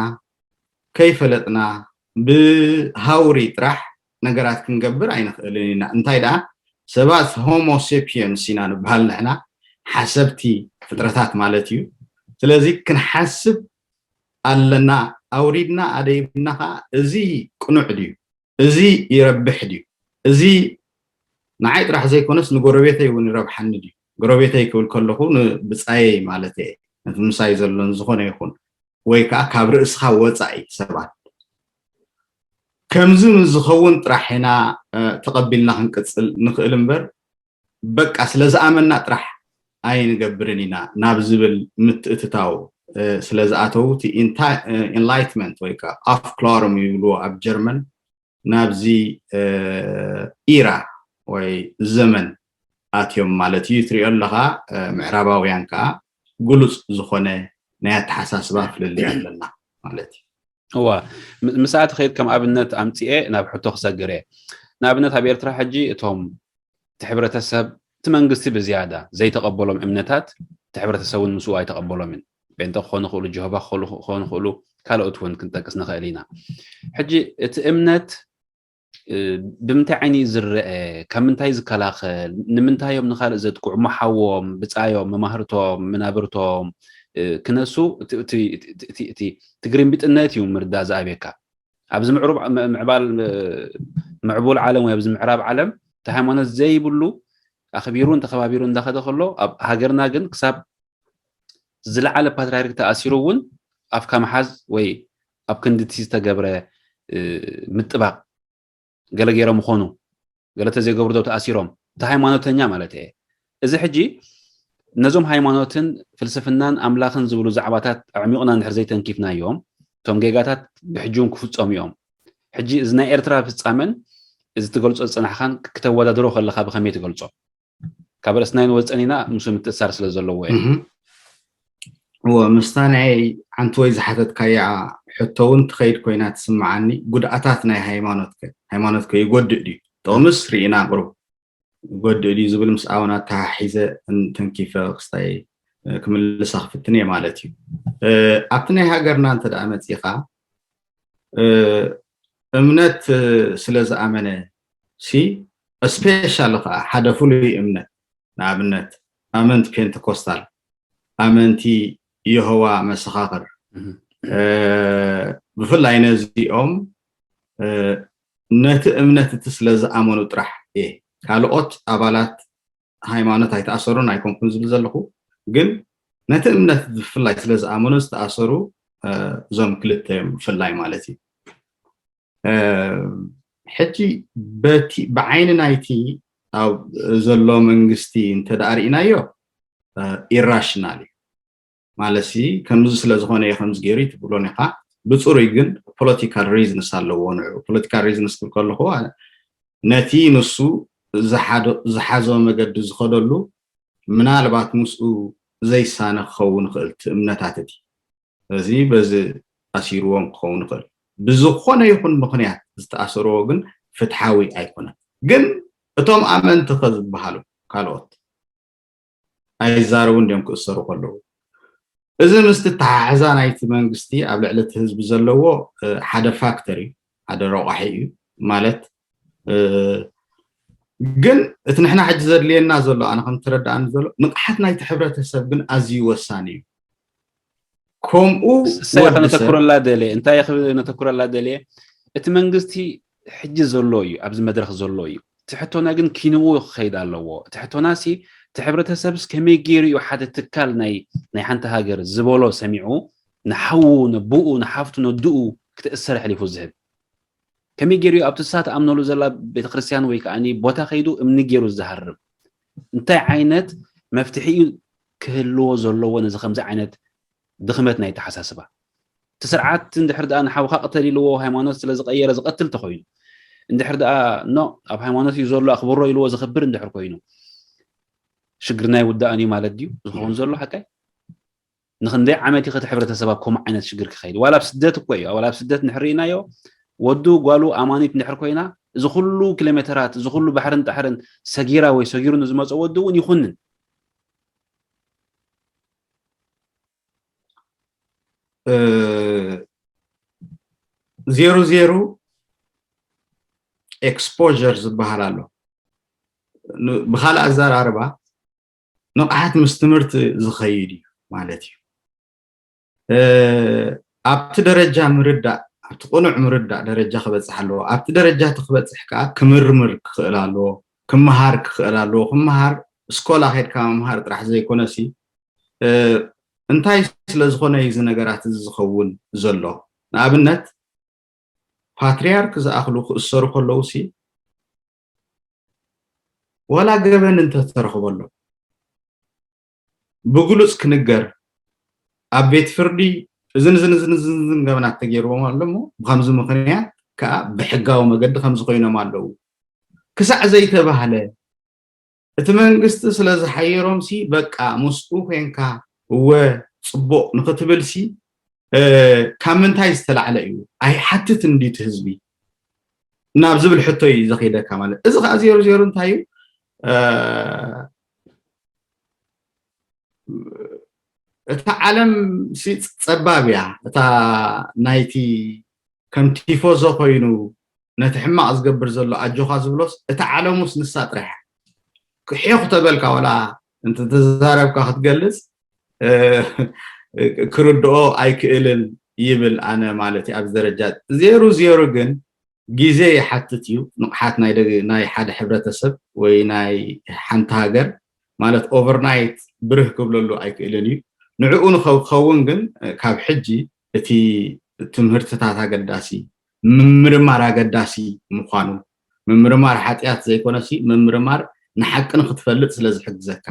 ከይፈለጥና ብሃውሪ ጥራሕ ነገራት ክንገብር ኣይንኽእልን ኢና። እንታይ ደኣ ሰባት ሆሞ ሴፒየንስ ኢና ንበሃል ንሕና፣ ሓሰብቲ ፍጥረታት ማለት እዩ። ስለዚ ክንሓስብ ኣለና። ኣውሪድና ኣደይብና ከዓ እዚ ቅኑዕ ድዩ? እዚ ይረብሕ ድዩ? እዚ ንዓይ ጥራሕ ዘይኮነስ ንጎረቤተይ እውን ይረብሓኒ ድዩ? ጎረቤተይ ክብል ከለኹ ንብፃየይ ማለት እየ፣ ነቲ ምሳይ ዘሎን ዝኾነ ይኹን ወይ ከዓ ካብ ርእስኻ ወፃኢ ሰባት ከምዚ ምስ ዝኸውን ጥራሕ ኢና ተቐቢልና ክንቅፅል ንኽእል እምበር በቃ ስለ ዝኣመና ጥራሕ ኣይንገብርን ኢና ናብ ዝብል ምትእትታው ስለ ዝኣተዉ እቲ ኢንላይትመንት ወይ ከዓ ኣፍክላርም ይብልዎ ኣብ ጀርመን ናብዚ ኢራ ወይ ዘመን ኣትዮም ማለት እዩ። ትሪኦ ኣለኻ ምዕራባውያን ከዓ ግሉፅ ዝኾነ ናይ ኣተሓሳስባ ፍልልይ ኣለና ማለት እዩ። እዋ ምስኣ ትኸይድ ከም ኣብነት ኣምፅኤ ናብ ሕቶ ክሰግር እየ። ንኣብነት ኣብ ኤርትራ ሕጂ እቶም እቲ ሕብረተሰብ እቲ መንግስቲ ብዝያዳ ዘይተቐበሎም እምነታት እቲ ሕብረተሰብ እውን ምስኡ ኣይተቐበሎምን። ጴንጠ ክኾኑ ይኽእሉ፣ ጀሆባ ክኾኑ ይኽእሉ፣ ካልኦት እውን ክንጠቅስ ንኽእል ኢና። ሕጂ እቲ እምነት ብምንታይ ዓይኒ እዩ ዝረአ? ካብ ምንታይ እዩ ዝከላኸል? ንምንታይ እዮም ንኻልእ ዘጥቅዑ? ምሓዎም፣ ብፃዮም፣ መማህርቶም፣ መናብርቶም ክነሱ እቲ ግርምቢጥነት እዩ ምርዳእ ዝኣብየካ። ኣብዚ ምዕባል ምዕቡል ዓለም ወይ ኣብዚ ምዕራብ ዓለም እቲ ሃይማኖት ዘይብሉ ኣኽቢሩ እንተኸባቢሩ እንዳኸደ ከሎ ኣብ ሃገርና ግን ክሳብ ዝለዓለ ፓትርያርክ ተኣሲሩ እውን ኣፍካ ምሓዝ ወይ ኣብ ክንድቲ ዝተገብረ ምጥባቕ ገለ ገይሮም ይኾኑ ገለ ተዘይገብሩ ዶ ተኣሲሮም እቲ ሃይማኖተኛ ማለት እየ። እዚ ሕጂ ነዞም ሃይማኖትን ፍልስፍናን ኣምላኽን ዝብሉ ዛዕባታት ኣዕሚቑና እንድሕር ዘይተንኪፍናዮም እቶም ጌጋታት ብሕጂ እውን ክፍፀሙ እዮም። ሕጂ እዚ ናይ ኤርትራ ፍፃመን እዚ ትገልፆ ዝፀናሕካን ክተወዳድሮ ከለካ ብከመይ ትገልፆ? ካብ ርእስና ይንወፀን ኢና ምስ ምትእሳር ስለ ዘለዎ እየ። እወ ምስታ ናይ ሓንቲ ወይ ዝሓተትካያ ሕቶ እውን ትኸይድ ኮይና ትስምዓኒ። ጉድኣታት ናይ ሃይማኖትከ ሃይማኖትከ ይጎድእ ድዩ? ጥቕምስ ርኢና ቅሩብ ይጎድእ ድዩ ዝብል ምስ ኣውን ኣተሓሒዘ ተንኪፈ ክስታይ ክምልሳ ክፍትን እየ ማለት እዩ። ኣብቲ ናይ ሃገርና እንተ ደኣ መፂኻ እምነት ስለ ዝኣመነ ሲ ስፔሻሊ ከዓ ሓደ ፍሉይ እምነት ንኣብነት ኣመንቲ ፔንተኮስታል ኣመንቲ የሆዋ መሰኻኽር ብፍላይ ነዚኦም ነቲ እምነት እቲ ስለ ዝኣመኑ ጥራሕ እየ ካልኦት ኣባላት ሃይማኖት ኣይተኣሰሩን ኣይኮንኩን ዝብል ዘለኹ ግን ነቲ እምነት ብፍላይ ስለ ዝኣመኑ ዝተኣሰሩ እዞም ክልተ እዮም ብፍላይ ማለት እዩ። ሕጂ በቲ ብዓይኒ ናይቲ ኣብ ዘሎ መንግስቲ እንተደኣ ርኢናዮ ኢራሽናል እዩ። ማለት ሲ ከምዚ ስለ ዝኾነ እየ ከምዚ ገይሩ ትብሎን ኢኻ። ብፅሩይ ግን political reasons ኣለዎ። ንዑ political reasons ክብል ከለኹ ነቲ ንሱ ዝሓዞ መገዲ ዝኸደሉ ምናልባት ምስኡ ዘይሳነ ክኸውን ይኽእል እቲ እምነታት እቲ እዚ በዚ ኣሲርዎም ክኸውን ይኽእል። ብዝኾነ ይኹን ምኽንያት ዝተኣሰርዎ ግን ፍትሓዊ ኣይኮነን። ግን እቶም ኣመንቲ ከ ዝበሃሉ ካልኦት ኣይዛረቡን ድዮም ክእሰሩ ከለዉ? እዚ ምስቲ ተሓሕዛ ናይቲ መንግስቲ ኣብ ልዕሊ እቲ ህዝቢ ዘለዎ ሓደ ፋክተር እዩ፣ ሓደ ረቋሒ እዩ ማለት። ግን እቲ ንሕና ሕጂ ዘድልየና ዘሎ ኣነ ከም ተረዳእኒ ዘሎ ንቕሓት ናይቲ ሕብረተሰብ ግን ኣዝዩ ወሳኒ እዩ። ከምኡ እሳይ ከነተኩረላ ደልየ እንታይ ነተኩረላ ደልየ እቲ መንግስቲ ሕጂ ዘሎ እዩ ኣብዚ መድረክ ዘሎ እዩ። እቲ ሕቶና ግን ኪንዎ ክኸይድ ኣለዎ። እቲ ሕቶና ሲ እቲ ሕብረተሰብስ ከመይ ገይሩ እዩ ሓደ ትካል ናይ ናይ ሓንቲ ሃገር ዝበሎ ሰሚዑ ንሓዉ ነብኡ ንሓፍቱ ነድኡ ክትእሰር ኣሕሊፉ ዝህብ? ከመይ ገይሩ እዩ ኣብቲ ንሳ ትኣምነሉ ዘላ ቤተክርስትያን ወይ ከዓ ቦታ ከይዱ እምኒ ገይሩ ዝሃርም? እንታይ ዓይነት መፍትሒ እዩ ክህልዎ ዘለዎ ነዚ ከምዚ ዓይነት ድኽመት ናይ ተሓሳስባ? እቲ ስርዓት እንድሕር ደኣ ንሓውካ ቅተል ኢልዎ ሃይማኖት ስለ ዝቀየረ ዝቀትል ተኮይኑ እንድሕር ደኣ ኖ ኣብ ሃይማኖት እዩ ዘሎ ኣኽብሮ ኢልዎ ዝኽብር እንድሕር ኮይኑ ሽግርና ይውዳእን እዩ ማለት ድዩ ዝኸውን ዘሎ ሓቀይ? ንክንደይ ዓመት ይኸት ሕብረተሰብ ኣብ ከምኡ ዓይነት ሽግር ክኸይድ ዋላ ኣብ ስደት እኮ እዩ ዋላ ኣብ ስደት እንድሕር ርኢናዮ ወዱ ጓሉ ኣማኒት እንድሕር ኮይና እዚ ኩሉ ኪሎሜተራት እዚ ኩሉ ባሕርን ጣሕርን ሰጊራ ወይ ሰጊሩ ንዝመፀ ወዱ እውን ይኹንን ዜሩ ዜሩ exposure ዝበሃል ኣሎ። ብካልእ ኣዘራርባ ንቕሓት ምስ ትምህርቲ ዝኸይድ እዩ ማለት እዩ። ኣብቲ ደረጃ ምርዳእ ኣብቲ ቅኑዕ ምርዳእ ደረጃ ክበፅሕ ኣለዎ። ኣብቲ ደረጃ እቲ ክበፅሕ ከዓ ክምርምር ክኽእል ኣለዎ፣ ክመሃር ክኽእል ኣለዎ። ክመሃር እስኮላ ከድካ ምምሃር ጥራሕ ዘይኮነሲ እንታይ ስለዝኾነ እዩ እዚ ነገራት እዚ ዝኸውን ዘሎ? ንኣብነት ፓትርያርክ ዝኣኽሉ ክእሰሩ ከለዉ ሲ ዋላ ገበን እንተተረኽበሎም ብግሉፅ ክንገር ኣብ ቤት ፍርዲ እዝን እዝን እዝን እዝን ገበናት ተገይርዎም ኣሎ እሞ ብከምዚ ምኽንያት ከዓ ብሕጋዊ መገዲ ከምዚ ኮይኖም ኣለዉ ክሳዕ ዘይተባህለ እቲ መንግስቲ ስለ ዝሓየሮም ሲ በቃ ምስኡ ኮንካ እወ ፅቡቅ ንክትብል ሲ ካብ ምንታይ ዝተላዕለ እዩ ኣይሓትት እንዲ እቲ ህዝቢ ናብ ዝብል ሕቶ እዩ ዘኸይደካ ማለት እዚ ከዓ ዜሮ ዜሮ እንታይ እዩ እታ ዓለም ሲ ፀባብ እያ እታ ናይቲ ከም ቲፎዞ ኮይኑ ነቲ ሕማቕ ዝገብር ዘሎ ኣጆኻ ዝብሎስ እታ ዓለሙስ ንሳ ጥራሕ ክሒኹ ተበልካ ወላ እንተተዛረብካ ክትገልፅ ክርድኦ ኣይክእልን ይብል ኣነ ማለት እዩ ኣብዚ ደረጃ ዜሩ ዜሩ ግን ግዜ ይሓትት እዩ ንቕሓት ናይ ሓደ ሕብረተሰብ ወይ ናይ ሓንቲ ሃገር ማለት ኦቨርናይት ብርህ ክብለሉ ኣይክእልን እዩ ንዕኡ ንኸውን ግን ካብ ሕጂ እቲ ትምህርትታት ኣገዳሲ ምምርማር ኣገዳሲ ምዃኑ ምምርማር ሓጢኣት ዘይኮነሲ ምምርማር ንሓቂ ንክትፈልጥ ስለ ዝሕግዘካ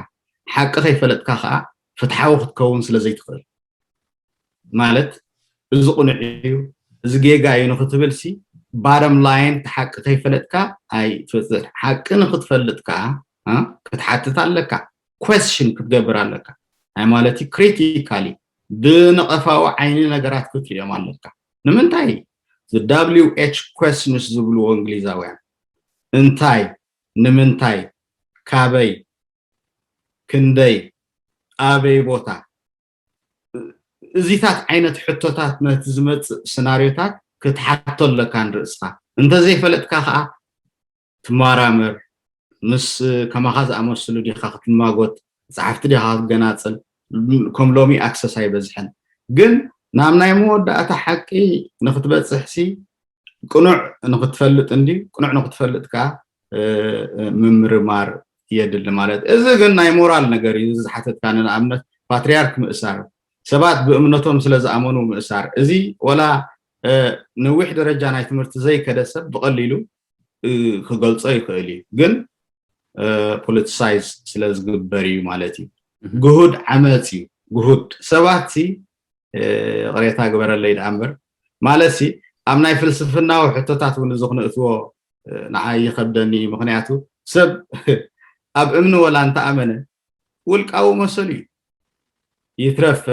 ሓቂ ከይፈለጥካ ከዓ ፍትሓዊ ክትከውን ስለ ዘይትኽእል ማለት እዚ ቁኑዕ እዩ እዚ ጌጋ እዩ ንክትብል ሲ bottom line ሓቂ ከይፈለጥካ ኣይትበፅሕ ሓቂ ንክትፈልጥ ከዓ ክትሓትት ኣለካ question ክትገብር ኣለካ ናይ ማለት critically ብነቐፋዊ ዓይኒ ነገራት ክትሪኦም ኣለካ ንምንታይ the W H questions ዝብልዎ እንግሊዛውያን እንታይ ንምንታይ ካበይ ክንደይ ኣበይ ቦታ እዚታት ዓይነት ሕቶታት ነቲ ዝመፅእ ስናርዮታት ክትሓቶ ኣለካ ንርእስኻ እንተዘይፈለጥካ ከዓ ትመራመር ምስ ከማኻ ዝኣመስሉ ዲኻ ክትማጎት ፀሓፍቲ ዲኻ ክትገናፅል ከም ሎሚ ኣክሰስ ኣይበዝሐን ግን ናብ ናይ መወዳእታ ሓቂ ንክትበፅሕ ሲ ቅኑዕ ንክትፈልጥ እንዲ ቅኑዕ ንክትፈልጥ ከዓ ምምርማር የድሊ ማለት እዚ ግን ናይ ሞራል ነገር እዩ ዝሓተትካ ንኣብነት ፓትርያርክ ምእሳር ሰባት ብእምነቶም ስለ ዝኣመኑ ምእሳር እዚ ወላ ነዊሕ ደረጃ ናይ ትምህርቲ ዘይከደ ሰብ ብቐሊሉ ክገልጾ ይኽእል እዩ ግን politicize ስለ ዝግበር እዩ ማለት እዩ ግሁድ ዓመፅ እዩ ግሁድ ሰባት ሲ ቅሬታ ግበረለይ ደኣ እምበር፣ ማለት ሲ ኣብ ናይ ፍልስፍናዊ ሕቶታት እውን እዚ ክንእትዎ ንዓይ ይኸብደኒ። ምኽንያቱ ሰብ ኣብ እምኒ ወላ እንተኣመነ ውልቃዊ መሰሉ እዩ፣ ይትረፍ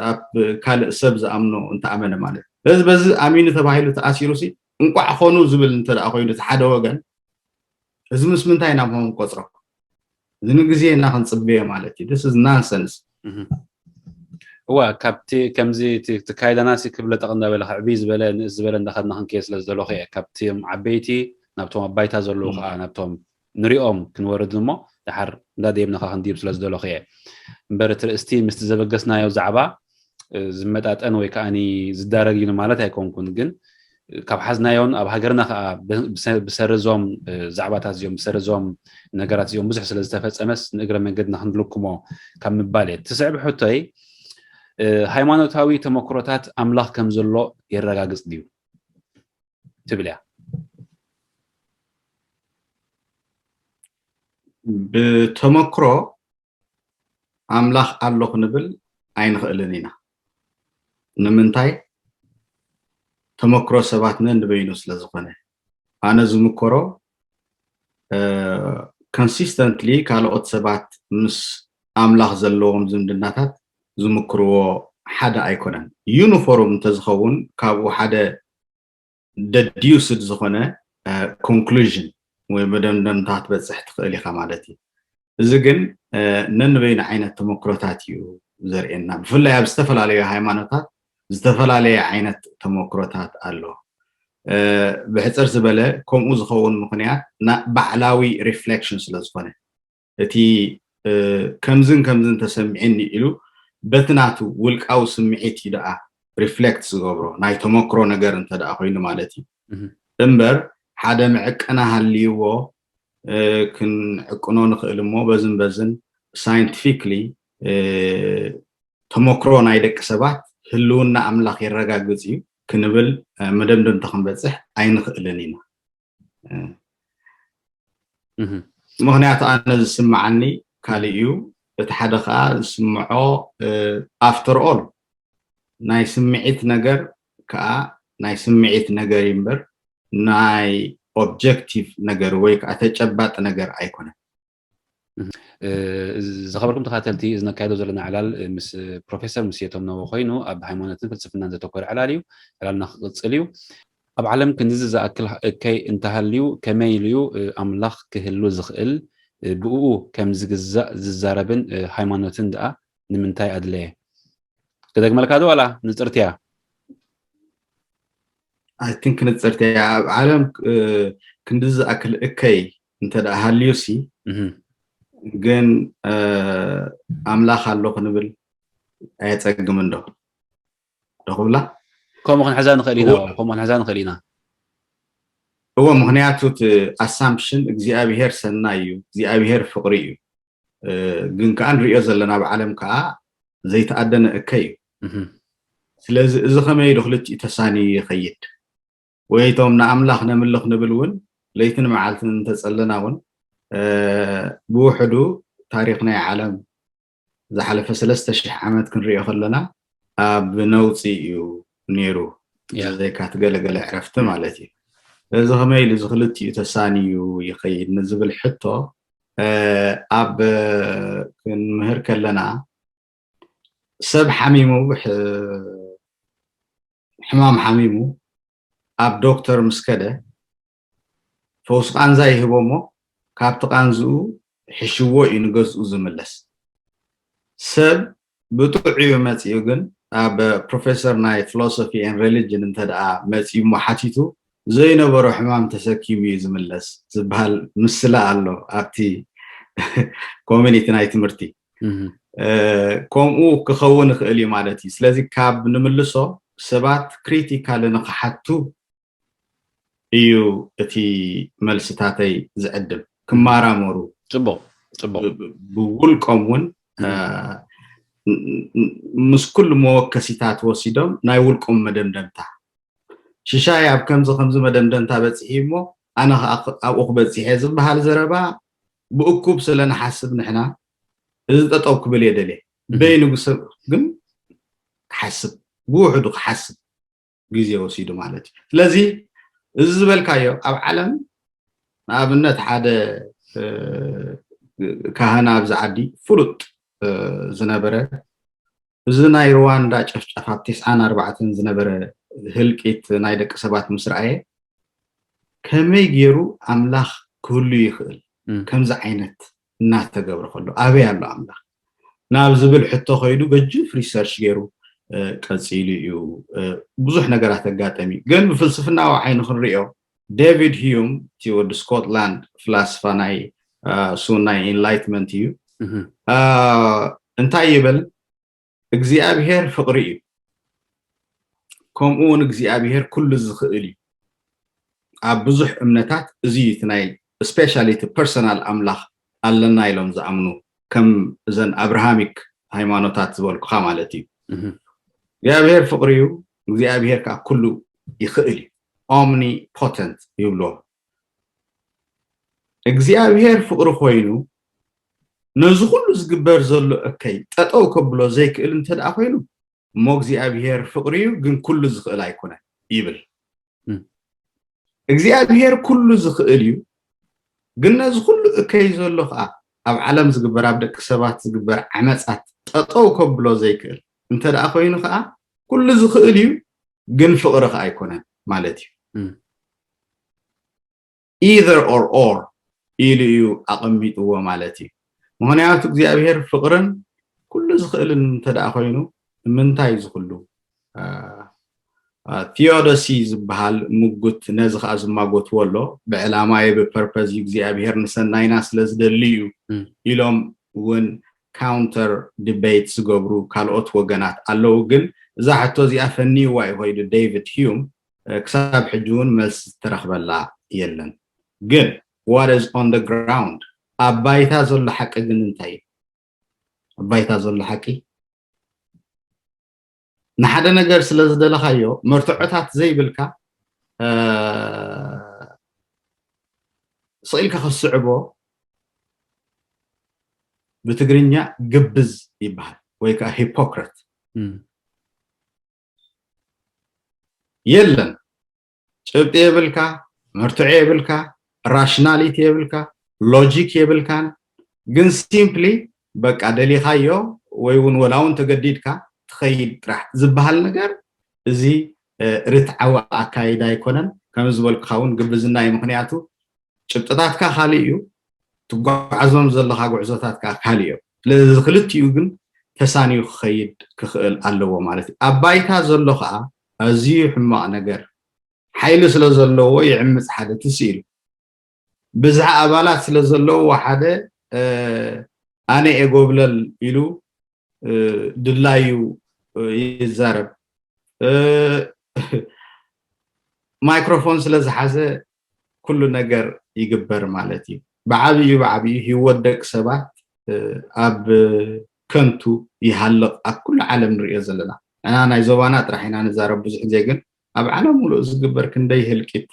ኣብ ካልእ ሰብ ዝኣምኖ እንተኣመነ ማለት እዩ። በዚ በዚ ኣሚኑ ተባሂሉ ተኣሲሩ ሲ እንቋዕ ኾኑ ዝብል እንተ ደኣ ኮይኑ እቲ ሓደ ወገን፣ እዚ ምስ ምንታይ ኢና ሞ ንቆጽሮ? እዚ ንግዜ ኢና ክንጽበዮ ማለት እዩ። This is nonsense። እዋ ካብቲ ከምዚ ትካይዳና ሲ ክብለ ጠቕ እንዳበለ ክዕብይ ዝበለ ንእስ ዝበለ እንዳኸድና ክንከየ ስለ ዝደለኹ እየ። ካብቲም ዓበይቲ ናብቶም ኣብ ባይታ ዘለዉ ከዓ ናብቶም ንሪኦም ክንወርድ እሞ ድሓር እንዳደየብናኻ ክንድይብ ስለ ዝደለኹ እየ። እምበር እቲ ርእስቲ ምስቲ ዘበገስናዮ ዛዕባ ዝመጣጠን ወይ ከዓ ዝዳረግ እዩ ማለት ኣይኮንኩን። ግን ካብ ሓዝናዮን ኣብ ሃገርና ከዓ ብሰሪ እዞም ዛዕባታት እዚኦም ብሰሪ እዞም ነገራት እዚኦም ብዙሕ ስለ ዝተፈፀመስ ንእግረ መንገድና ክንልክሞ ካብ ምባል እየ። ትስዕብ ሕቶይ ሃይማኖታዊ ተመክሮታት ኣምላኽ ከም ዘሎ የረጋግፅ ድዩ ትብል እያ? ብተመክሮ ኣምላኽ ኣሎ ክንብል ኣይንኽእልን ኢና። ንምንታይ? ተመክሮ ሰባት ነንበይኑ ስለ ዝኾነ። ኣነ ዝምከሮ consistently ካልኦት ሰባት ምስ ኣምላኽ ዘለዎም ዝምድናታት ዝምክርዎ ሓደ ኣይኮነን። ዩኒፎርም እንተዝኸውን ካብኡ ሓደ deduced ዝኾነ conclusion ወይ መደምደምታ ክትበፅሕ ትኽእል ኢኻ ማለት እዩ። እዚ ግን ነንበይኑ ዓይነት ተመክሮታት እዩ ዘርእየና። ብፍላይ ኣብ ዝተፈላለዩ ሃይማኖታት ዝተፈላለየ ዓይነት ተመክሮታት ኣሎ። ብሕፅር ዝበለ ከምኡ ዝኸውን ምኽንያት ባዕላዊ reflection ስለ ዝኾነ እቲ ከምዝን ከምዝን ተሰሚዕኒ ኢሉ በቲ ናቱ ውልቃዊ ስምዒት እዩ ደኣ reflect ዝገብሮ ናይ ተመክሮ ነገር እንተ ደኣ ኮይኑ ማለት እዩ። እምበር ሓደ መዐቀና ሃልይዎ ክንዕቅኖ ንኽእል እሞ በዝን በዝን scientifically ተመክሮ ናይ ደቂ ሰባት ህልውና ኣምላኽ የረጋግጽ እዩ ክንብል መደምደምታ ክንበጽሕ ኣይንኽእልን ኢና። ምኽንያቱ ኣነ ዝስምዓኒ ካልእ እዩ፣ እቲ ሓደ ከዓ ዝስምዖ after all ናይ ስምዒት ነገር ከዓ ናይ ስምዒት ነገር እዩ እምበር ናይ objective ነገር ወይ ከዓ ተጨባጢ ነገር ኣይኮነን። ዝኸበርኩም ተኻተልቲ፣ እዚ ነካይዶ ዘለና ዕላል ምስ ፕሮፌሰር ሙሴቶም ነቦ ኮይኑ ኣብ ሃይማኖትን ፍልስፍናን ዘተኮረ ዕላል እዩ። ዕላልና ክቕፅል እዩ። ኣብ ዓለም ክንዚ ዝኣክል እከይ እንተሃልዩ ከመይ ኢሉ እዩ ኣምላኽ ክህሉ ዝኽእል? ብእኡ ከም ዝግዛእ ዝዛረብን ሃይማኖትን ደኣ ንምንታይ ኣድለየ? ክደግመልካ ዶ ዋላ ንፅርትያ? I think ንፅርትያ ኣብ ዓለም ክንዲ ዝኣክል እከይ እንተ ደኣ ሃልዩሲ ግን ኣምላኽ ኣሎ ክንብል ኣየፀግምን ዶ? ዶ ክብላ? ከምኡ ክንሕዛ ንኽእል ኢና። ከምኡ ክንሕዛ ንኽእል ኢና። እዎ፣ ምኽንያቱ እቲ ኣሳምፕሽን እግዚኣብሄር ሰናይ እዩ፣ እግዚኣብሄር ፍቕሪ እዩ። ግን ከዓ ንሪኦ ዘለና ኣብ ዓለም ከዓ ዘይተኣደነ እከይ እዩ። ስለዚ እዚ ከመይ ኢሉ ክልቲኡ ተሳንዩ ይኸይድ? ወይ እቶም ንኣምላኽ ነምልኽ ንብል እውን ለይትን መዓልትን እንተጸለና እውን ብውሕዱ ታሪኽ ናይ ዓለም ዝሓለፈ ሰለስተ ሽሕ ዓመት ክንሪኦ ከለና ኣብ ነውፂ እዩ ነይሩ። ዘይካ ትገለገለ ዕረፍቲ ማለት እዩ። ስለዚ ከመይ ኢሉ እዚ ክልቲኡ ተሳንዩ ይኸይድ ንዝብል ሕቶ ኣብ ክንምህር ከለና ሰብ ሓሚሙ ሕማም ሓሚሙ ኣብ ዶክተር ምስ ከደ ፈውሲ ቃንዛ ይህቦ እሞ ካብቲ ቃንዝኡ ሕሽዎ እዩ ንገዝኡ ዝምለስ። ሰብ ብጥዑዩ መፂኡ ግን ኣብ ፕሮፌሰር ናይ philosophy and religion እንተ ደኣ መፂኡ እሞ ሓቲቱ ዘይነበሮ ሕማም ተሰኪሙ እዩ ዝምለስ ዝበሃል ምስላ ኣሎ ኣብቲ ኮሚኒቲ ናይ ትምህርቲ። ከምኡ ክኸውን ይኽእል እዩ ማለት እዩ። ስለዚ ካብ ንምልሶ ሰባት ክሪቲካሊ ንክሓቱ እዩ እቲ መልስታተይ ዝዕድም። ክማራመሩ ፅቡቅ ፅቡቅ ብውልቆም እውን ምስ ኩሉ መወከሲታት ወሲዶም ናይ ውልቆም መደምደምታ ሽሻይ ኣብ ከምዚ ከምዚ መደምደምታ በፂሒ እሞ ኣነ ከዓ ኣብኡ ክበፂሐ ዝበሃል ዘረባ ብእኩብ ስለ ንሓስብ ንሕና እዚ ጠጠው ክብል እየ ደልየ። በይኑ ሰብ ግን ክሓስብ፣ ብውሕዱ ክሓስብ ግዜ ወሲዱ ማለት እዩ። ስለዚ እዚ ዝበልካዮ ኣብ ዓለም ንኣብነት ሓደ ካህን ኣብዚ ዓዲ ፍሉጥ ዝነበረ፣ እዚ ናይ ሩዋንዳ ጨፍጫፍ ኣብ ተስዓን ኣርባዕተን ዝነበረ ህልቂት ናይ ደቂ ሰባት ምስ ረኣየ፣ ከመይ ገይሩ ኣምላኽ ክህሉ ይኽእል? ከምዚ ዓይነት እናተገብረ ከሎ ኣበይ ኣሎ ኣምላኽ ናብ ዝብል ሕቶ ከይዱ ገጅፍ ሪሰርች ገይሩ ቀፂሉ እዩ። ብዙሕ ነገራት ኣጋጠሚ። ግን ብፍልስፍናዊ ዓይኒ ክንሪኦ፣ ዴቪድ ሂዩም እቲ ወዲ ስኮትላንድ ፍላስፋ ናይ ሱን ናይ ኢንላይትመንት እዩ። እንታይ ይብል? እግዚኣብሄር ፍቕሪ እዩ፣ ከምኡ እውን እግዚኣብሄር ኩሉ ዝኽእል እዩ። ኣብ ብዙሕ እምነታት እዚ እዩ እቲ ናይ ስፔሻሊ እቲ ፐርሰናል ኣምላኽ ኣለና ኢሎም ዝኣምኑ፣ ከም እዘን ኣብርሃሚክ ሃይማኖታት ዝበልኩኻ ማለት እዩ። እግዚኣብሄር ፍቕሪ እዩ፣ እግዚኣብሄር ከዓ ኩሉ ይኽእል እዩ፣ ኦምኒፖተንት ይብልዎ። እግዚኣብሄር ፍቕሪ ኮይኑ ነዚ ኩሉ ዝግበር ዘሎ እከይ ጠጠው ከብሎ ዘይክእል እንተ ደኣ ኮይኑ፣ እሞ እግዚኣብሄር ፍቕሪ እዩ፣ ግን ኩሉ ዝኽእል ኣይኮነን ይብል። እግዚኣብሄር ኩሉ ዝኽእል እዩ፣ ግን ነዚ ኩሉ እከይ ዘሎ ከዓ ኣብ ዓለም ዝግበር፣ ኣብ ደቂ ሰባት ዝግበር ዓመፃት ጠጠው ከብሎ ዘይክእል እንተ ደኣ ኮይኑ ከዓ ኩሉ ዝኽእል እዩ፣ ግን ፍቕሪ ከዓ ኣይኮነን ማለት እዩ። ኢዘር ኦር ኦር ኢሉ እዩ ኣቐሚጥዎ ማለት እዩ። ምኽንያቱ እግዚኣብሄር ፍቕርን ኩሉ ዝኽእልን እንተ ደኣ ኮይኑ ንምንታይ እዚ ኩሉ ቲዮዶሲ ዝበሃል ምጉት ነዚ ከዓ ዝማጎትዎ ኣሎ። ብዕላማ የ ብፐርፐዝ እዩ እግዚኣብሄር ንሰናይና ስለ ዝደሊ እዩ ኢሎም እውን ካውንተር ዲቤት ዝገብሩ ካልኦት ወገናት ኣለዉ። ግን እዛ ሕቶ እዚኣ ፈንይዋ እዩ ኮይዱ ዴቪድ ሂዩም ክሳብ ሕጂ እውን መልሲ ዝተረኽበላ የለን። ግን what is on the ground ኣብ ባይታ ዘሎ ሓቂ ግን እንታይ እዩ? ኣብ ባይታ ዘሎ ሓቂ ንሓደ ነገር ስለ ዝደለኻዮ መርትዖታት ዘይብልካ ስኢልካ ክትስዕቦ ብትግርኛ ግብዝ ይበሃል ወይ ከዓ ሂፖክረት። የለን ጭብጢ የብልካ፣ መርትዖ የብልካ፣ ራሽናሊቲ የብልካ፣ ሎጂክ የብልካን። ግን ሲምፕሊ በቃ ደሊኻዮ ወይ እውን ወላ እውን ተገዲድካ ትኸይድ ጥራሕ ዝበሃል ነገር እዚ ርትዓዊ ኣካይዳ ኣይኮነን። ከም ዝበልኩኻ እውን ግብዝና እዩ። ምኽንያቱ ጭብጥታትካ ካልእ እዩ፣ ትጓዓዞም ዘለኻ ጉዕዞታት ከዓ ካልእ እዮም። ስለዚ ክልቲኡ ግን ተሳንዩ ክኸይድ ክኽእል ኣለዎ ማለት እዩ። ኣብ ባይታ ዘሎ ከዓ ኣዝዩ ሕማቕ ነገር ሓይሊ ስለ ዘለዎ ይዕምፅ ሓደ ትስኢሉ። ብዝሒ ኣባላት ስለ ዘለዎ ሓደ ኣነ እየ ጎብለል ኢሉ ድላዩ ይዛረብ። ማይክሮፎን ስለ ዝሓዘ ኩሉ ነገር ይግበር ማለት እዩ። ብዓብዩ ብዓብዩ ህይወት ደቂ ሰባት ኣብ ከንቱ ይሃልቕ ኣብ ኩሉ ዓለም ንሪኦ ዘለና። ንሕና ናይ ዞባና ጥራሕ ኢና ንዛረብ ብዙሕ ግዜ፣ ግን ኣብ ዓለም ሙሉእ ዝግበር ክንደይ ህልቂት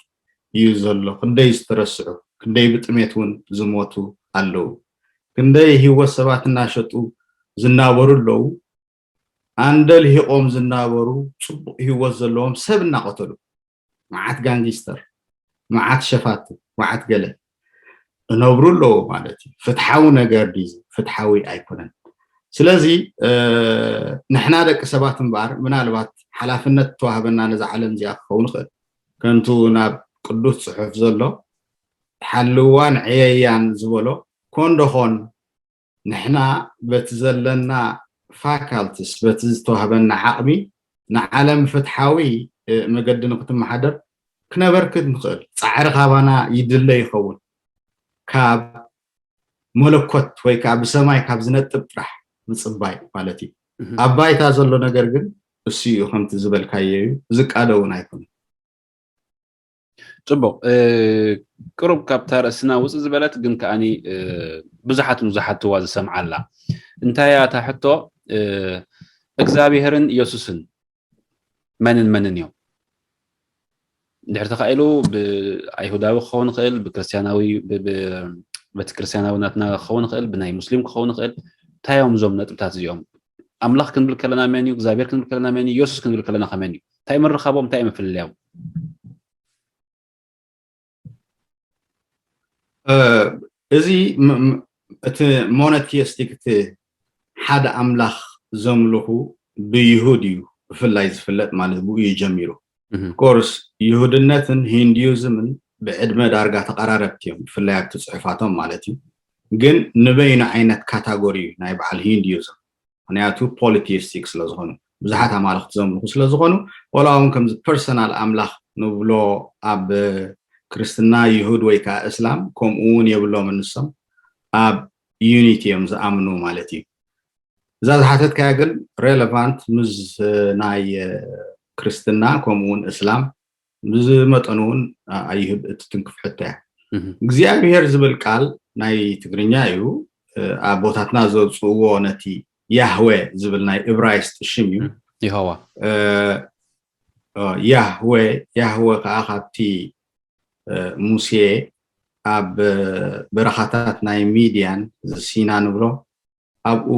እዩ ዘሎ፣ ክንደይ ዝተረስዑ፣ ክንደይ ብጥሜት እውን ዝሞቱ ኣለዉ፣ ክንደይ ህይወት ሰባት እናሸጡ ዝናበሩ ኣለዉ፣ ኣንደ ልሂቖም ዝናበሩ ፅቡቕ ህይወት ዘለዎም ሰብ እናቐተሉ፣ መዓት ጋንጊስተር፣ መዓት ሸፋቱ፣ መዓት ገለ እነብሩ ኣለዉ ማለት እዩ። ፍትሓዊ ነገር ድዩ? ፍትሓዊ ኣይኮነን። ስለዚ ንሕና ደቂ ሰባት እምበኣር ምናልባት ሓላፍነት ተዋህበና ነዛ ዓለም እዚኣ ክኸውን ይኽእል። ከምቱ ናብ ቅዱስ ፅሑፍ ዘሎ ሓልዋ ንዕየያን ዝበሎ ኮን ዶ ኾን ንሕና በቲ ዘለና ፋካልትስ በቲ ዝተዋህበና ዓቕሚ ንዓለም ፍትሓዊ መገዲ ንክትመሓደር ክነበርክት ንኽእል ፃዕሪ ካባና ይድለ ይኸውን። ካብ መለኮት ወይ ከዓ ብሰማይ ካብ ዝነጥብ ጥራሕ ምፅባይ ማለት እዩ። ኣብ ባይታ ዘሎ ነገር ግን እሱ እዩ፣ ከምቲ ዝበልካዮ እዩ፣ ዝቃደ እውን ኣይኮነን። ፅቡቕ። ቅሩብ ካብታ ርእስና ውፅእ ዝበለት ግን ከዓኒ ብዙሓት ንዝሓትዋ ዝሰምዓላ እንታይ እያ እታ ሕቶ? እግዚኣብሄርን ኢየሱስን መንን መንን እዮም? እንድሕር ተኻኢሉ ብኣይሁዳዊ ክኸውን ይኽእል፣ ብክርስትያናዊ ቤተክርስትያናዊ ናትና ክኸውን ይኽእል፣ ብናይ ሙስሊም ክኸውን ይኽእል። እንታይ እዮም እዞም ነጥብታት እዚኦም? ኣምላኽ ክንብል ከለና መን እዩ? እግዚኣብሔር ክንብል ከለና መን እዩ? የሱስ ክንብል ከለና ከመን እዩ? እንታይ ምርኻቦም? እንታይ እዩ ምፍልልያው? እዚ እቲ ሞኖቲስቲክ እቲ ሓደ ኣምላኽ ዘምልኹ ብይሁድ እዩ ብፍላይ ዝፍለጥ፣ ማለት ብኡ እዩ ጀሚሩ። ኮርስ ይሁድነትን ሂንዲዩዝምን ብዕድመ ዳርጋ ተቐራረብቲ እዮም፣ ብፍላይ ኣብቲ ፅሑፋቶም ማለት እዩ። ግን ንበይኑ ዓይነት ካታጎሪ እዩ ናይ በዓል ሂንዲዩዝም፣ ምክንያቱ ፖሊቲስቲክ ስለዝኾኑ፣ ብዙሓት ኣማልኽቲ ዘምልኹ ስለዝኾኑ። ወላ እውን ከምዚ ፐርሰናል ኣምላኽ ንብሎ ኣብ ክርስትና፣ ይሁድ ወይ ከዓ እስላም ከምኡ እውን የብሎም። ንሶም ኣብ ዩኒቲ እዮም ዝኣምኑ ማለት እዩ። እዛ ዝሓተትካያ ግን ሬለቫንት ምስ ናይ ክርስትና ከምኡ እውን እስላም ብዝመጠኑ እውን ኣይሁድ እትትንክፍ ሕቶ እያ። እግዚኣብሔር ዝብል ቃል ናይ ትግርኛ እዩ። ኣቦታትና ዘውፅእዎ ነቲ ያህወ ዝብል ናይ እብራይስጥ ሽም እዩ። ይሆዋ ያህወ ያህወ ከዓ ካብቲ ሙሴ ኣብ በረኻታት ናይ ሚድያን፣ ሲና ንብሎ፣ ኣብኡ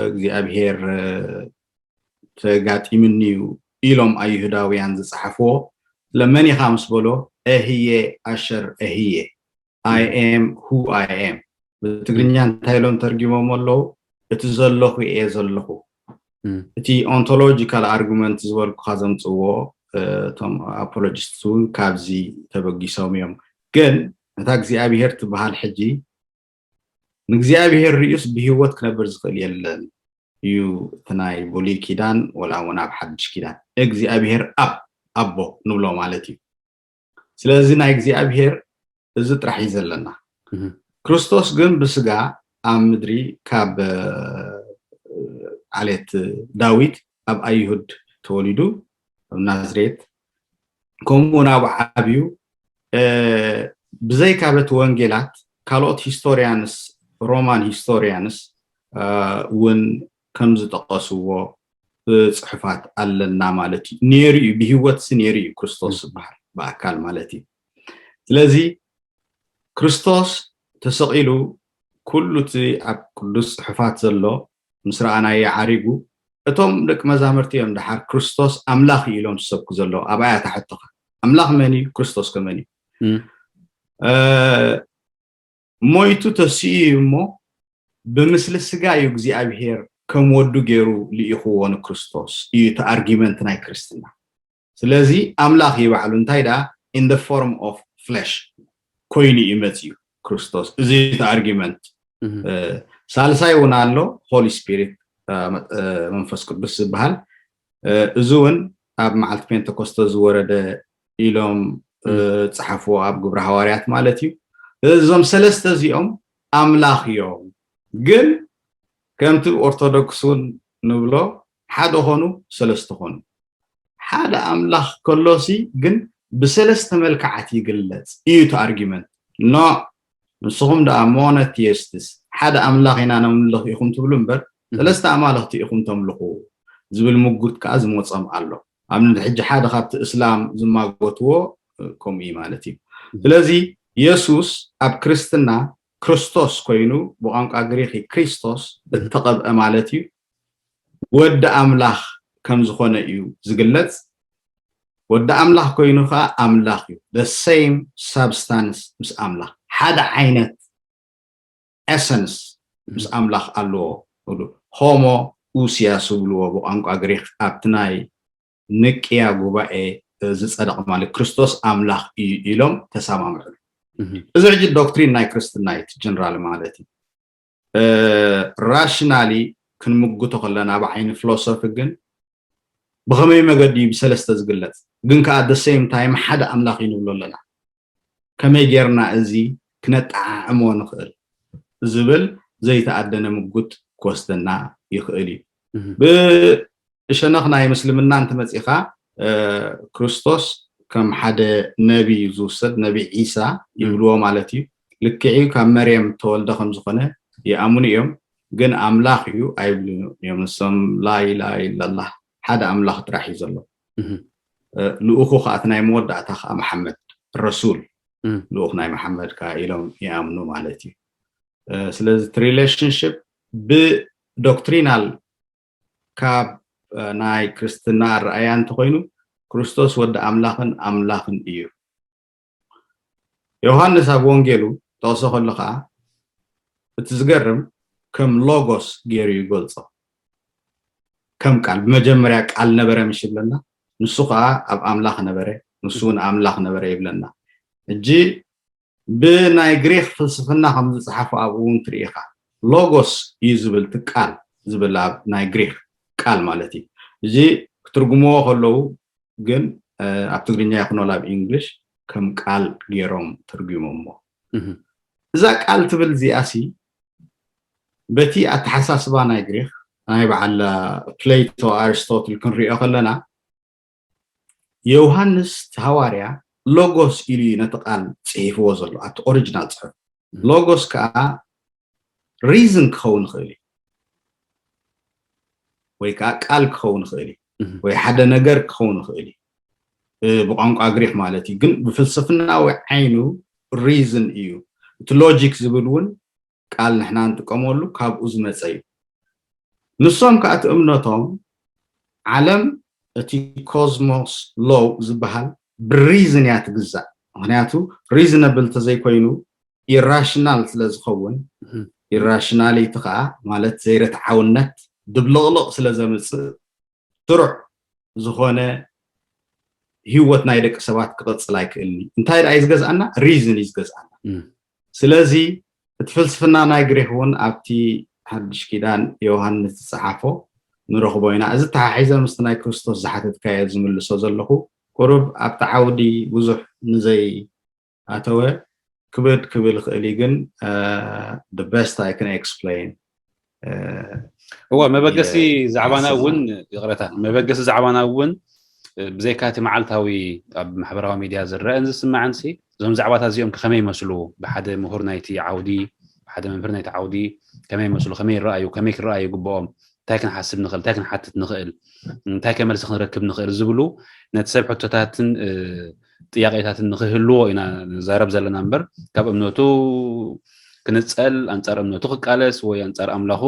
እግዚኣብሔር ተጋጢምኒ እዩ ኢሎም ኣይሁዳውያን ዝፀሓፍዎ። ስለመን ኢኻ ምስ በሎ፣ እህየ ኣሸር እህየ፣ I am who I am። ብትግርኛ እንታይ ኢሎም ተርጊሞም ኣለዉ? እቲ ዘለኹ እየ ዘለኹ። እቲ ኦንቶሎጂካል ኣርጉመንት ዝበልኩኻ ዘምፅዎ እቶም ኣፖሎጂስት እውን ካብዚ ተበጊሶም እዮም። ግን እታ እግዚኣብሄር ትበሃል ሕጂ ንእግዚኣብሄር ሪኡስ ብህይወት ክነብር ዝኽእል የለን እዩ። እቲ ናይ ብሉይ ኪዳን ወላ እውን ኣብ ሓድሽ ኪዳን እግዚኣብሄር ኣብ ኣቦ ንብሎ ማለት እዩ። ስለዚ ናይ እግዚኣብሄር እዚ ጥራሕ እዩ ዘለና። ክርስቶስ ግን ብስጋ ኣብ ምድሪ ካብ ዓሌት ዳዊት ኣብ ኣይሁድ ተወሊዱ ኣብ ናዝሬት፣ ከምኡ እውን ኣብ ዓብዩ ብዘይካ በቲ ወንጌላት ካልኦት ሂስቶሪያንስ፣ ሮማን ሂስቶሪያንስ እውን ከም ዝጠቐስዎ ጽሑፋት ኣለና ማለት እዩ። ነይሩ እዩ፣ ብህይወት ሲ ነይሩ እዩ ክርስቶስ ዝበሃል ብኣካል ማለት እዩ። ስለዚ ክርስቶስ ተሰቒሉ ኩሉ እቲ ኣብ ቅዱስ ጽሑፋት ዘሎ ምስ ረኣናዮ ዓሪጉ፣ እቶም ደቂ መዛምርቲ እዮም ደሓር ክርስቶስ ኣምላኽ እዩ ኢሎም ዝሰብኩ ዘለዉ። ኣብኣ እያ እታ ሕቶኻ። ኣምላኽ መን እዩ? ክርስቶስ ከ መን እዩ? ሞይቱ ተሲኡ እዩ እሞ ብምስሊ ስጋ እዩ እግዚኣብሄር ከም ወዱ ገይሩ ልኢኽዎ ንክርስቶስ እዩ እቲ ኣርጊመንት ናይ ክርስትና። ስለዚ ኣምላኽ እዩ ባዕሉ እንታይ ደኣ in the form of flesh ኮይኑ እዩ መፅዩ ክርስቶስ። እዚ እቲ ኣርጊመንት ሳልሳይ እውን ኣሎ፣ ሆሊ ስፒሪት መንፈስ ቅዱስ ዝበሃል። እዚ እውን ኣብ መዓልቲ ፔንተኮስተ ዝወረደ ኢሎም ፀሓፍዎ ኣብ ግብረ ሃዋርያት ማለት እዩ። እዞም ሰለስተ እዚኦም ኣምላኽ እዮም። ግን ከምቲ ኦርቶዶክስ እውን ንብሎ ሓደ ኾኑ ሰለስተ ኾኑ። ሓደ ኣምላኽ ከሎሲ ግን ብሰለስተ መልክዓት ይግለፅ እዩ እቲ ኣርጊመንት። ኖ ንስኹም ደኣ ሞኖቲስቲስ ሓደ ኣምላኽ ኢና ነምልኽ ኢኹም ትብሉ እምበር ሰለስተ ኣማልኽቲ ኢኹም ተምልኹ ዝብል ምጉት ከዓ ዝመፆም ኣሎ። ኣብነት ሕጂ ሓደ ካብቲ እስላም ዝማጎትዎ ከምኡ እዩ ማለት እዩ። ስለዚ የሱስ ኣብ ክርስትና ክርስቶስ ኮይኑ ብቋንቋ ግሪክ ክሪስቶስ እተቐብአ ማለት እዩ። ወዲ ኣምላኽ ከም ዝኾነ እዩ ዝግለጽ። ወዲ ኣምላኽ ኮይኑ ከዓ ኣምላኽ እዩ። The same substance ምስ ኣምላኽ ሓደ ዓይነት ኤሰንስ ምስ ኣምላኽ ኣለዎ። ሆሞ ኡሲያ ዝብልዎ ብቋንቋ ግሪክ ኣብቲ ናይ ንቅያ ጉባኤ ዝፀደቕ ማለት ክርስቶስ ኣምላኽ እዩ ኢሎም ተሰማምዑ። እዚ ሕጂ ዶክትሪን ናይ ክርስትና እዩ ጀነራል ማለት እዩ። ራሽናሊ ክንምጉቶ ከለና ብዓይኒ ፊሎሶፊ ግን ብኸመይ መገዲ እዩ ብሰለስተ ዝግለፅ ግን ከዓ the same time ሓደ ኣምላኽ እዩ ንብሎ ኣለና። ከመይ ጌርና እዚ ክነጠዓዕሞ ንኽእል ዝብል ዘይተኣደነ ምጉት ክወስደና ይኽእል እዩ። ብሸነኽ ናይ ምስልምና እንተመፂኻ ክርስቶስ ከም ሓደ ነቢ እዩ ዝውሰድ፣ ነቢ ዒሳ ይብልዎ ማለት እዩ። ልክዒ ካብ መርየም ተወልደ ከም ዝኾነ ይኣምኑ እዮም፣ ግን ኣምላኽ እዩ ኣይብሉ እዮም ንሶም። ላኢላሃ ኢላላህ ሓደ ኣምላኽ ጥራሕ እዩ ዘሎ። ልኡኹ ከዓ እቲ ናይ መወዳእታ ከዓ መሓመድ ረሱል ልኡኽ ናይ መሓመድ ከዓ ኢሎም ይኣምኑ ማለት እዩ። ስለዚ እቲ ሪሌሽንሽፕ ብዶክትሪናል ካብ ናይ ክርስትና ኣረኣያ እንተኮይኑ ክርስቶስ ወዲ ኣምላኽን ኣምላኽን እዩ። ዮሃንስ ኣብ ወንጌሉ ጠቕሶ ከሎ ከዓ እቲ ዝገርም ከም ሎጎስ ገይሩ ይገልጾ። ከም ቃል፣ ብመጀመርያ ቃል ነበረ ምሽ ይብለና፣ ንሱ ከዓ ኣብ ኣምላኽ ነበረ፣ ንሱ እውን ኣምላኽ ነበረ ይብለና። እጂ ብናይ ግሪክ ፍልስፍና ከም ዝፀሓፉ ኣብኡ እውን ትርኢ ኢኻ። ሎጎስ እዩ ዝብል እቲ ቃል ዝብል ኣብ ናይ ግሪክ ቃል ማለት እዩ። እዚ ክትርጉምዎ ከለዉ ግን ኣብ ትግርኛ ይኹን ኣብ ኢንግሊሽ ከም ቃል ገይሮም ትርጉሞሞ። እዛ ቃል ትብል እዚኣሲ በቲ ኣተሓሳስባ ናይ ግሪክ ናይ በዓል ፕሌቶ ኣርስቶትል ክንሪኦ ከለና ዮሃንስ ሃዋርያ ሎጎስ ኢሉ እዩ ነቲ ቃል ፅሒፍዎ ዘሎ ኣብቲ ኦሪጂናል ፅሑፍ። ሎጎስ ከዓ ሪዝን ክኸውን ይኽእል እዩ ወይ ከዓ ቃል ክኸውን ይኽእል እዩ ወይ ሓደ ነገር ክኸውን ይኽእል እዩ ብቋንቋ ግሪክ ማለት እዩ። ግን ብፍልስፍናዊ ዓይኑ ሪዝን እዩ። እቲ ሎጂክ ዝብል እውን ቃል ንሕና ንጥቀመሉ ካብኡ ዝመፀ እዩ። ንሶም ከዓ እቲ እምነቶም ዓለም እቲ ኮዝሞስ ሎው ዝበሃል ብሪዝን እያ ትግዛእ። ምክንያቱ ሪዝነብል ተዘይኮይኑ ኢራሽናል ስለ ዝኸውን ኢራሽናሊቲ ከዓ ማለት ዘይረትዓውነት ድብልቕልቕ ስለ ዘምፅእ ስሩዕ ዝኾነ ህይወት ናይ ደቂ ሰባት ክቐፅል ኣይክእልን እዩ። እንታይ ደኣ እዩ ዝገዝኣና? ሪዝን እዩ ዝገዝኣና። ስለዚ እቲ ፍልስፍና ናይ ግሪክ እውን ኣብቲ ሓድሽ ኪዳን ዮሃንስ ዝፀሓፎ ንረኽቦ ኢና። እዚ ተሓሒዘ ምስቲ ናይ ክርስቶስ ዝሓተትካዮ ዝምልሶ ዘለኹ ቁሩብ ኣብቲ ዓውዲ ብዙሕ ንዘይ ኣተወ ክብድ ክብል ይኽእል እዩ ግን the best I can explain እወ መበገሲ ዛዕባና እውን ይቕረታ መበገሲ ዛዕባና እውን ብዘይካ እቲ መዓልታዊ ኣብ ማሕበራዊ ሚድያ ዝረአን ዝስማዕን ሲ እዞም ዛዕባታት እዚኦም ከመይ ይመስሉ ብሓደ ምሁር ናይቲ ዓውዲ ብሓደ መምህር ናይቲ ዓውዲ ከመይ ይመስሉ ከመይ ይረኣዩ ከመይ ክረኣዩ ይግብኦም እንታይ ክንሓስብ ንኽእል እንታይ ክንሓትት ንኽእል እንታይ ከመልሲ ክንረክብ ንኽእል ዝብሉ ነቲ ሰብ ሕቶታትን ጥያቄታትን ንኽህልዎ ኢና ንዛረብ ዘለና እምበር ካብ እምነቱ ክንፀል ኣንፃር እምነቱ ክቃለስ ወይ ኣንፃር ኣምላኹ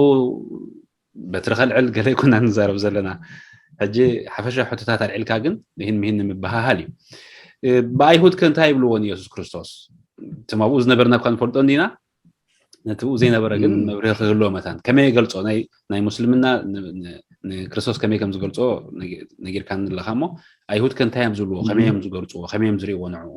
በትሪ ከልዕል ገለ ይኮና ንዛረብ ዘለና ሕጂ ሓፈሻ ሕቶታት ኣልዕልካ ግን ይህን ምሂን ንምበሃሃል እዩ ብኣይሁድ ከ እንታይ ይብልዎ ንየሱስ ክርስቶስ ትማብኡ ዝነበርና እኳ ንፈልጦ እንዲና ነቲ ብኡ ዘይነበረ ግን መብርሂ ክህልዎ መታን ከመይ ይገልፆ ናይ ሙስልምና ንክርስቶስ ከመይ ከም ዝገልፆ ነጊርካ ንለካ እሞ ኣይሁድ ከ እንታይ እዮም ዝብልዎ ከመይ እዮም ዝገልፅዎ ከመይ እዮም ዝርእዎ ንዕኡ